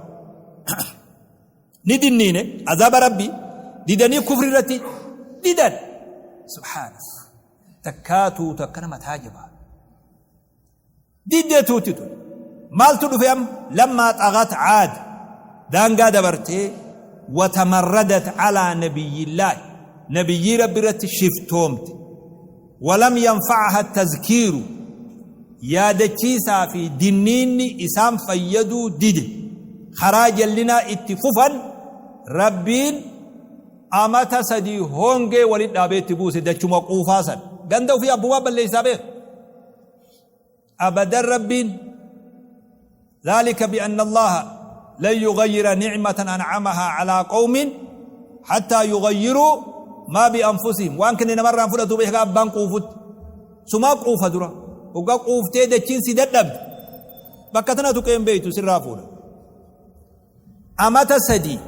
Ni dinniine azaaba Rabbii didanii kufri irratti didan. Subhaanallah. Takkaa tuuta akkana mataa jabaa. Didde tuuti tun. Maaltu dhufe amma? Lammaa xagat caad. Daangaa dabartee watamarradat calaa nabiyyillaahi. Nabiyyii Rabbi irratti shiftoomte. Walam yanfacaha tazkiiru. Yaadachiisaa fi dinniinni isaan fayyaduu dide. Karaa jallinaa itti fufan. Rabbiin amata 3 hongee walit dhaabee itti buuse dachuma quufaa san. Ganda ufii abbumaa balleessaa beeka. Abadan Rabbiin ذلك بأن الله لن يغير نعمة أنعمها على قوم حتى يغيروا ما بأنفسهم. وان كن namarraan fudhatu beeka abbaan quufutti. Sumaa quufa dura. Hoggaa quuftee dachiin si dadhabde. Bakka tana tuqee hin beektu sirraa fuudha. Amata 3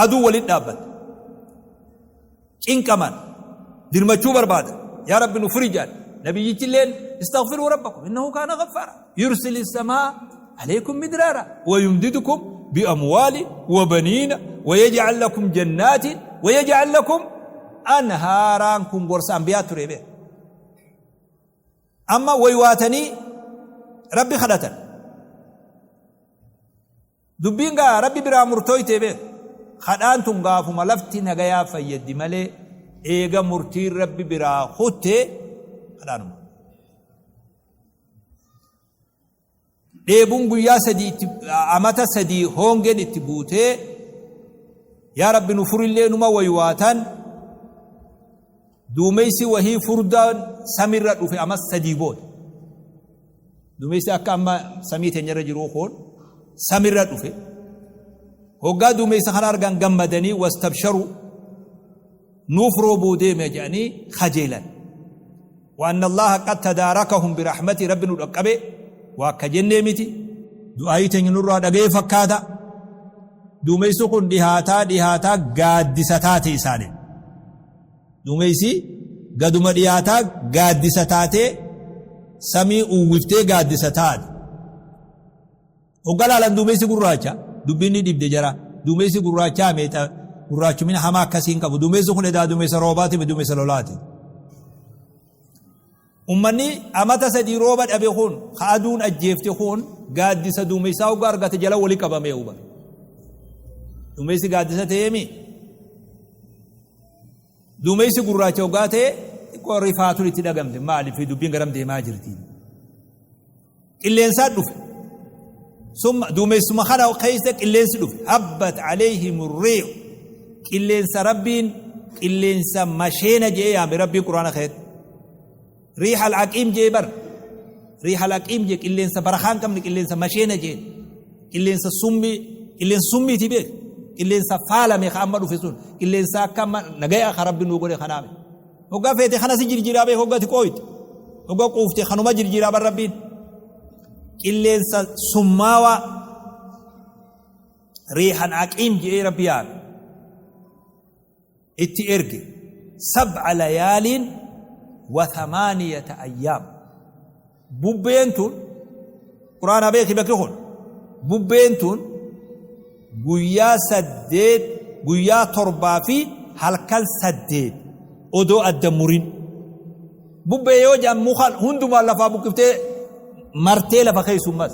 aduu walitti dhaabbatte. Cinqaman dirmachuu barbaada. Yaa Rabbi nu furi jedhan. Nabiyyichilleen istaghfiruu rabbakum innahu kaana ghaffara. Yursili samaa alaykum midraara wa yumdidukum biamwaali wa baniina wa yaj'al lakum jannaatin wa yaj'al lakum anhaaraan. Kun gorsa anbiyaa ture beek. Amma waywaatanii Rabbi kadhatan. Dubbiin gaa Rabbi biraa murtooytee beek. Kadhaan tun gaafuma lafti nagayaa fayyaddi malee eega murtiin Rabbi biraa kutte kadhaanuma. Dheebuun guyyaa 3 itti amata 3 hoongeen itti buutee yaa Rabbi nu furillee numa waywaatan. Duumeysi wahii furdaan samirra dhufe amas 3 booda. Duumeysi akka amma samii teenyarra jiruu kun samirra dhufe. Hoggaa duumeysa kana argan gammadanii wastabsharu nuuf roobuu deeme jedhanii kajeelan. Wa anna Allaaha qad tadaarakahum birahmatii Rabbi nu dhaqqabe waa akka jennee miti. Du'aayii teenya nurraa dhaga'ee fakkaata. Duumeysi kun dhihaataa dhihaataa gaaddisa taate isaaniin. Duumeysi gaduma dhiyaataa gaaddisa taatee samii uwwiftee gaaddisa taate. Hogga laalan duumeysi gurraacha dubbiin ni dhibde jara. Duumeysi gurraachaa meexa gurraachumina hamaa akkasii hin qabu. Duumeysi kun edaa duumeysa roobaati mi duumeysa lolaati? Ummanni amata 3 rooba dhabe kun ka aduun ajjeefte kun gaaddisa duumeysaa hogga argate jala wali qabamee huba. Duumeysi gaaddisa ta'eemi. Duumeysi gurraacha hoggaa ta'e xiqqoo rifaatuun itti dhagamte maaliif dubbiin garam deemaa jirti. Qilleensaa dhufe. Summa duumessuma kana keessa qilleensi dhufe. Habbat alayhim riihu. Qilleensa Rabbiin qilleensa masheena je'ee yaame Rabbiin Quraana keessatti. Riiha al-aqiim je'ee bar. Riiha al-aqiim je'e qilleensa barakaa hin qabne qilleensa masheena je'e. Qilleensa summii qilleensa summiiti beek. Qilleensa faalame ka amma dhufe sun qilleensa akka amma nagaya ka Rabbi nuu godhe kanaame. Hoggaa feete kana si jirjiraa beek hoggaa ati qooyte. Hoggaa quufte kanuma jirjiraa bar Rabbiin. Qilleensa summaawaa riihan aqiim je'ee Rabbi yaame. Itti erge. Sab'a layaaliin wa thamaaniyata ayyaam. Bubbeen tun Qur'aana beeki bakki kun bubbeen tun guyyaa 8 guyyaa 7 fi halkan 8 odoo adda murin. Bubbee yoo jedhan muka hundumaan lafaa buqqiftee martee lafa keessummas.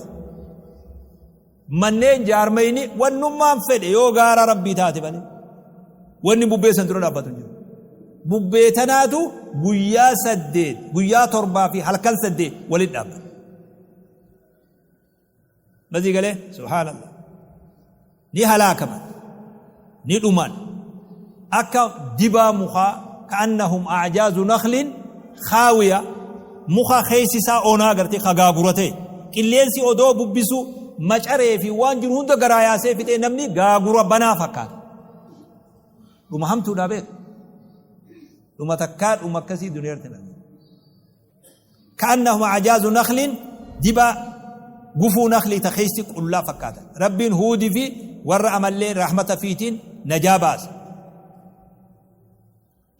Manneen jaarmayni wannummaan fedhe yoo gaara Rabbii taate malee wanni bubbee san dura dhaabbatu hin jiru. Bubbee tanaatu guyyaa 8 guyyaa 7 fi halkan 8 walitti dhaabbata. Mazii galee subhaanallah. Ni halaakaman ni dhuman akka dibaa mukaa ka'annahum a'jaazu nakhlin khaawiya muka keessi isaa onaa gartee ka gaagura ta'e qilleensi odoo bubbisu macaree fi waan jiru hunda garaa yaasee fixee namni gaagura banaa fakkaata. Dhuma hamtuudhaa beeku. Dhuma takkaa dhuma akkasii duniyaa irratti hin arginu. Ka'annahum a'jaazu nakhlin dibaa gufuu nakhlii ta keessi qullaa fakkaatan. Rabbiin Huudi fi warra amallee rahmata fiitiin najaa baase.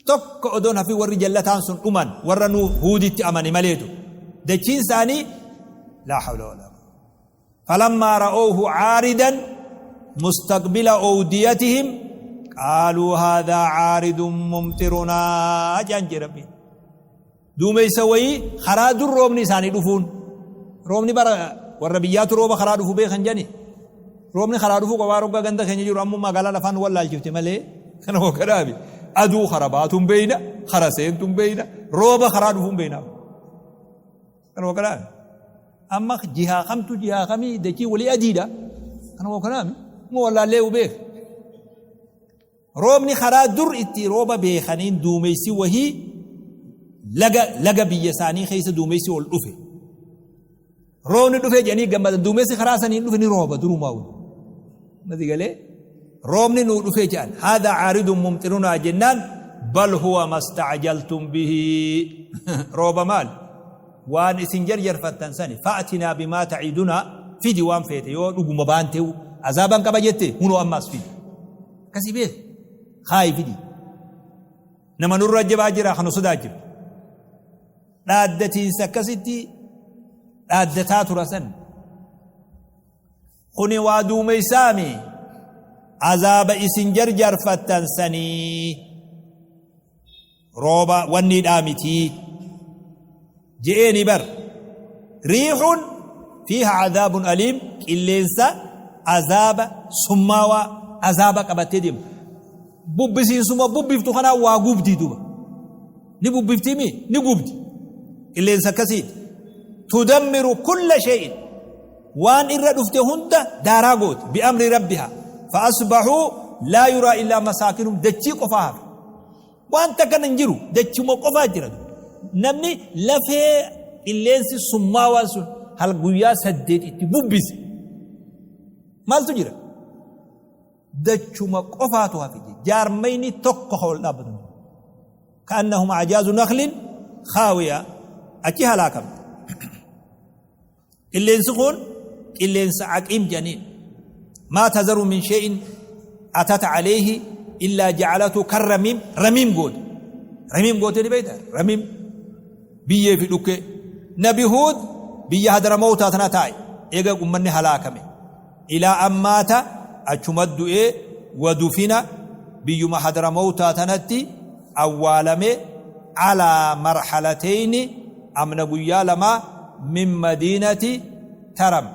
Tokko odoon hafin warri jallataan sun dhuman warra nu Huuditti amane maleetu. Dachiin isaanii laa hawla walaa quwwata. Falammaa ra'oohu caaridan mustaqbila owdiyatihim Qaaluu haadhaa caaridun mumxirunaa jedhan jee Rabbiin. Duumeysa wayii karaa dur roobni isaanii dhufuun. Roobni bara warra biyyaatu rooba karaa dhufu beekan jedhani. Roobni karaa dhufuu qaba roggaa ganda keenya jiru ammoo magaalaa lafaan wallaalchifte malee kana hogganaafi. Aduu kara baatu hin beeyna, kara seentu hin beeyna, rooba karaa dhufu hin beeyna. Kana hogganaafi. Amma jihaa kamtu jihaa kamii dachii walii adiidha. Kana hogganaafi. Moo wallaallee beeka. Roobni karaa dur itti rooba beekaniin duumeysi wahii laga laga biyya isaanii keessa duumeysi ol dhufe. Roobni dhufe jedhanii gammadan duumessi karaa saniin dhufe ni rooba durumaa wal. Mati galee roobni nuu dhufe jedhan haadha caaridun mumxirunaa jennaan bal huwa masta'ajaltum bihi rooba maal waan isin jarjarfattan sani fa'atinaa bimaa ta'idunaa fidi waan feete yoo dhuguma baanteewu azaaban qaba jette hunoo ammaas fidi. Akkasii beek kaayi fidi. Nama nurra jabaa jira kan nu sodaachiftu. Dhaaddatiinsa akkasitti dhaaddataa tura san. Kuni waa duumeysaami azaaba isin jarjarfattan sanii rooba wanniidhaa mitii je'eeni bar riixun fiiha cadaabun aliim qilleensa azaaba summaawaa azaaba qabattee deemu bubbisiinsuma bubbiftu kanaa waa gubdii duba ni bubbiftiimi ni gubdi qilleensa akkasiiti tudammiru kulla shay'in waan irra dhufte hunda daaraa gooti bi'amri rabbiha fa asbaxuu laa yuraa illaa masaakinum dachii qofaa hafe waan takka hin jiru dachuma qofaa jira namni lafee qilleensi summaawaan sun hal guyyaa 8 itti bubbise maaltu jira dachuma qofaatu hafe jaarmayni tokko ka ol dhaabbatu ka'annahum ajaazu naklin khaawiya achi halaakamte. Qilleensi kun qilleensa aqiim jedhaniin. Maa tazaru min shay'in atat alayhi illaa ja'alatu kan ramiim ramiim goote. Ramiim gootee ni beekta ramiim biyyee fi dhukkee. Nabi Huud biyya Hadramawtaa tana taa'e eega ummanni halaakame. Ilaa ammaata achuma du'ee wadufina biyyuma Hadramawtaa tanatti awwaalame alaa marhalateyni amna guyyaa lamaa min madiinati Taram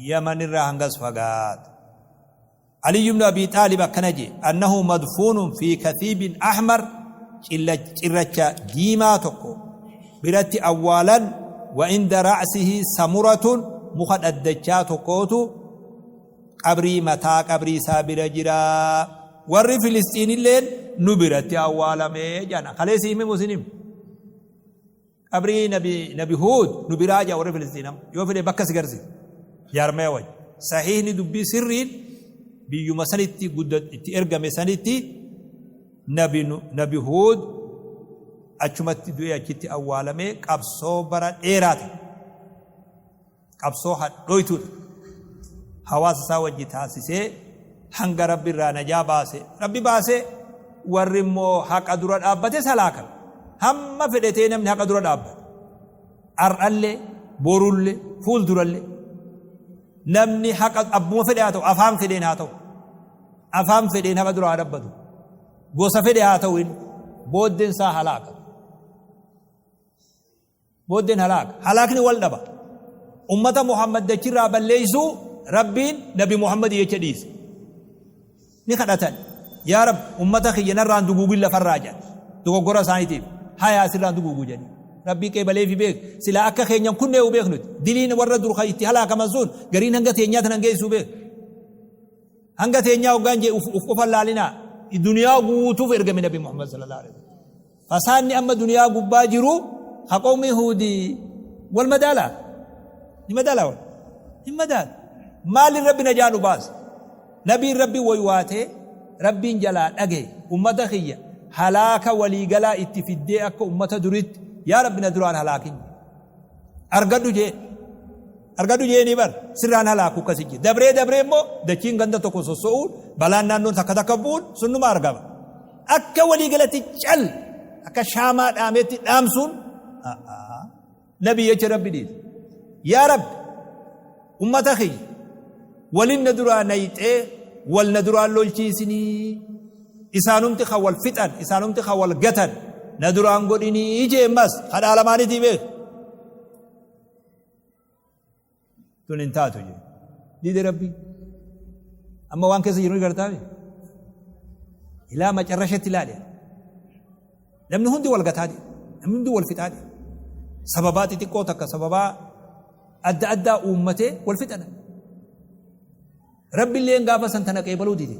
Yaman irraa hangas fagaata. Aliyyu ibnu Abii Xaalib akkana je'e, Annahu madfuunun fii kathiibin ahmar cirracha diimaa tokko biratti awwaalan wa inda ra'sihi samuratun muka dhaddachaa tokkootu qabrii mataa qabrii isaa bira jira. Warri Filisxiinilleen nu biratti awwaalame jedhan. Kalee si hime moo sin hime? Qabrii nabi nabi Huud nu biraa jedha warri Filisxiin amma. Yoo fedhe bakka si garsiisa. Jaarmaya wajji. Sahiihni dubbii sirriin biyyuma sanitti gudda itti ergame sanitti nabi nabi Huud achumatti du'ee achitti awwaalamee qabsoo bara dheeraa ta'e. Qabsoo hadhooytuu takka hawaasa isaa wajji taasisee hanga Rabbi irraa najaa baase Rabbi baase warri immoo haqa dura dhaabbates halaakame. Hamma fedhe ta'ee namni haqa dura dhaabbate. Ar'allee, borullee, fuuldurallee namni haqa abbuma fedhe haa ta'u, afaan fedheen haa ta'u, afaan fedheen haqa dura haa dhaabbatu. Gosa fedhe haa ta'u inni booddeen isaa halaaka. Booddeen halaaka. Halaakni wal dhaba. Ummata Muhammad dachirraa balleeysuu Rabbiin Nabi Muhammadii jecha dhiise. Ni kadhatan. Yaa Rabbi ummata kiyya narraan duguugin lafarraa jedhan. Dogoggora isaaniitiif. Hayaa sirraan duguugu jedhanii. Rabbii qeebaleefi beek. Silaa akka keenyan kunnee'u beek nuti. Diliin warra dur kan itti halaakaman sun gariin hanga teenyaa tanan geessuu beek. Hanga teenyaa hoggaan jee uf qofa laalinaa. Duniyaa guutuuf ergame Nabi Muhammad sallallahu alaihi wasallam. Fasaadni amma duniyaa gubbaa jiru ka qawmii Huudi wal madaalaa? Ni madaalaa wal? Hin madaalu. Maaliin Rabbi najaa nu baasa? Nabiin Rabbi waywaatee Rabbiin jalaa dhagaye ummata kiyya halaaka waliigalaa itti fiddee akka ummata duritti yaa Rabbi na duraan halaakin. Argadhu jeen. Argadhu jeenii bar sirraan halaaku akkasi jee. Dabree dabree immoo dachiin ganda tokko sosso'uun balaan naannoon takka takka bu'uun sunnuma argama. Akka waliigalatti cal akka shaamaa dhaametti dhaamsuun nabi jecha Rabbi dhiise. Yaa Rabbi ummata kiyya walin na duraa nayxee wal na duraan lolchiisinii. Isaanumti kan wal fixan, isaanumti kan wal gatan na duraan godhinii jeemmas kadhaa lamaanitii beek. Tun hin taatu jee. Dide Rabbi. Amma waan keessa jiru ni gartaami. Ilaa macarrashatti ilaali. Namni hundi wal gataa deema. Namni hundi wal fixaa deema. Sababaa xixiqqoo takka sababaa adda addaa uummatee wal fixa namni. Rabbi illeen gaafa san tana qeebaluu dide.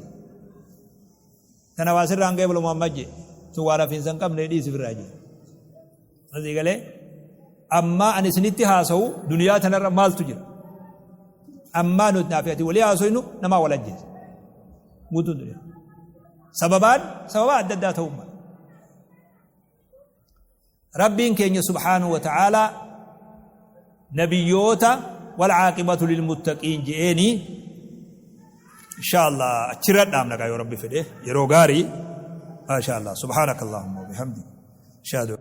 Tana waa sirraa hin qeebalu Muhammad jee. Sun waan hafiinsa hin qabne dhiisi firraa jee. Asii galee ammaa ani isinitti haasawu duniyaa tanarra maaltu jira? Ammaa nuti naaf ati walii haasoynu namaa wal ajjeesa. Guutuun duniyaa. Sababaan sababaa adda addaa ta'uu mala. Rabbiin keenya subhaanahu wa ta'aalaa nabiyyoota wal caaqibatu lilmuttaqiin je'eeni insha Allah achirra dhaabna gaa yoo Rabbi fedhe yeroo gaarii. Maasha Allah, subhaanaka Allahumma wa bihamdik, ashhadu.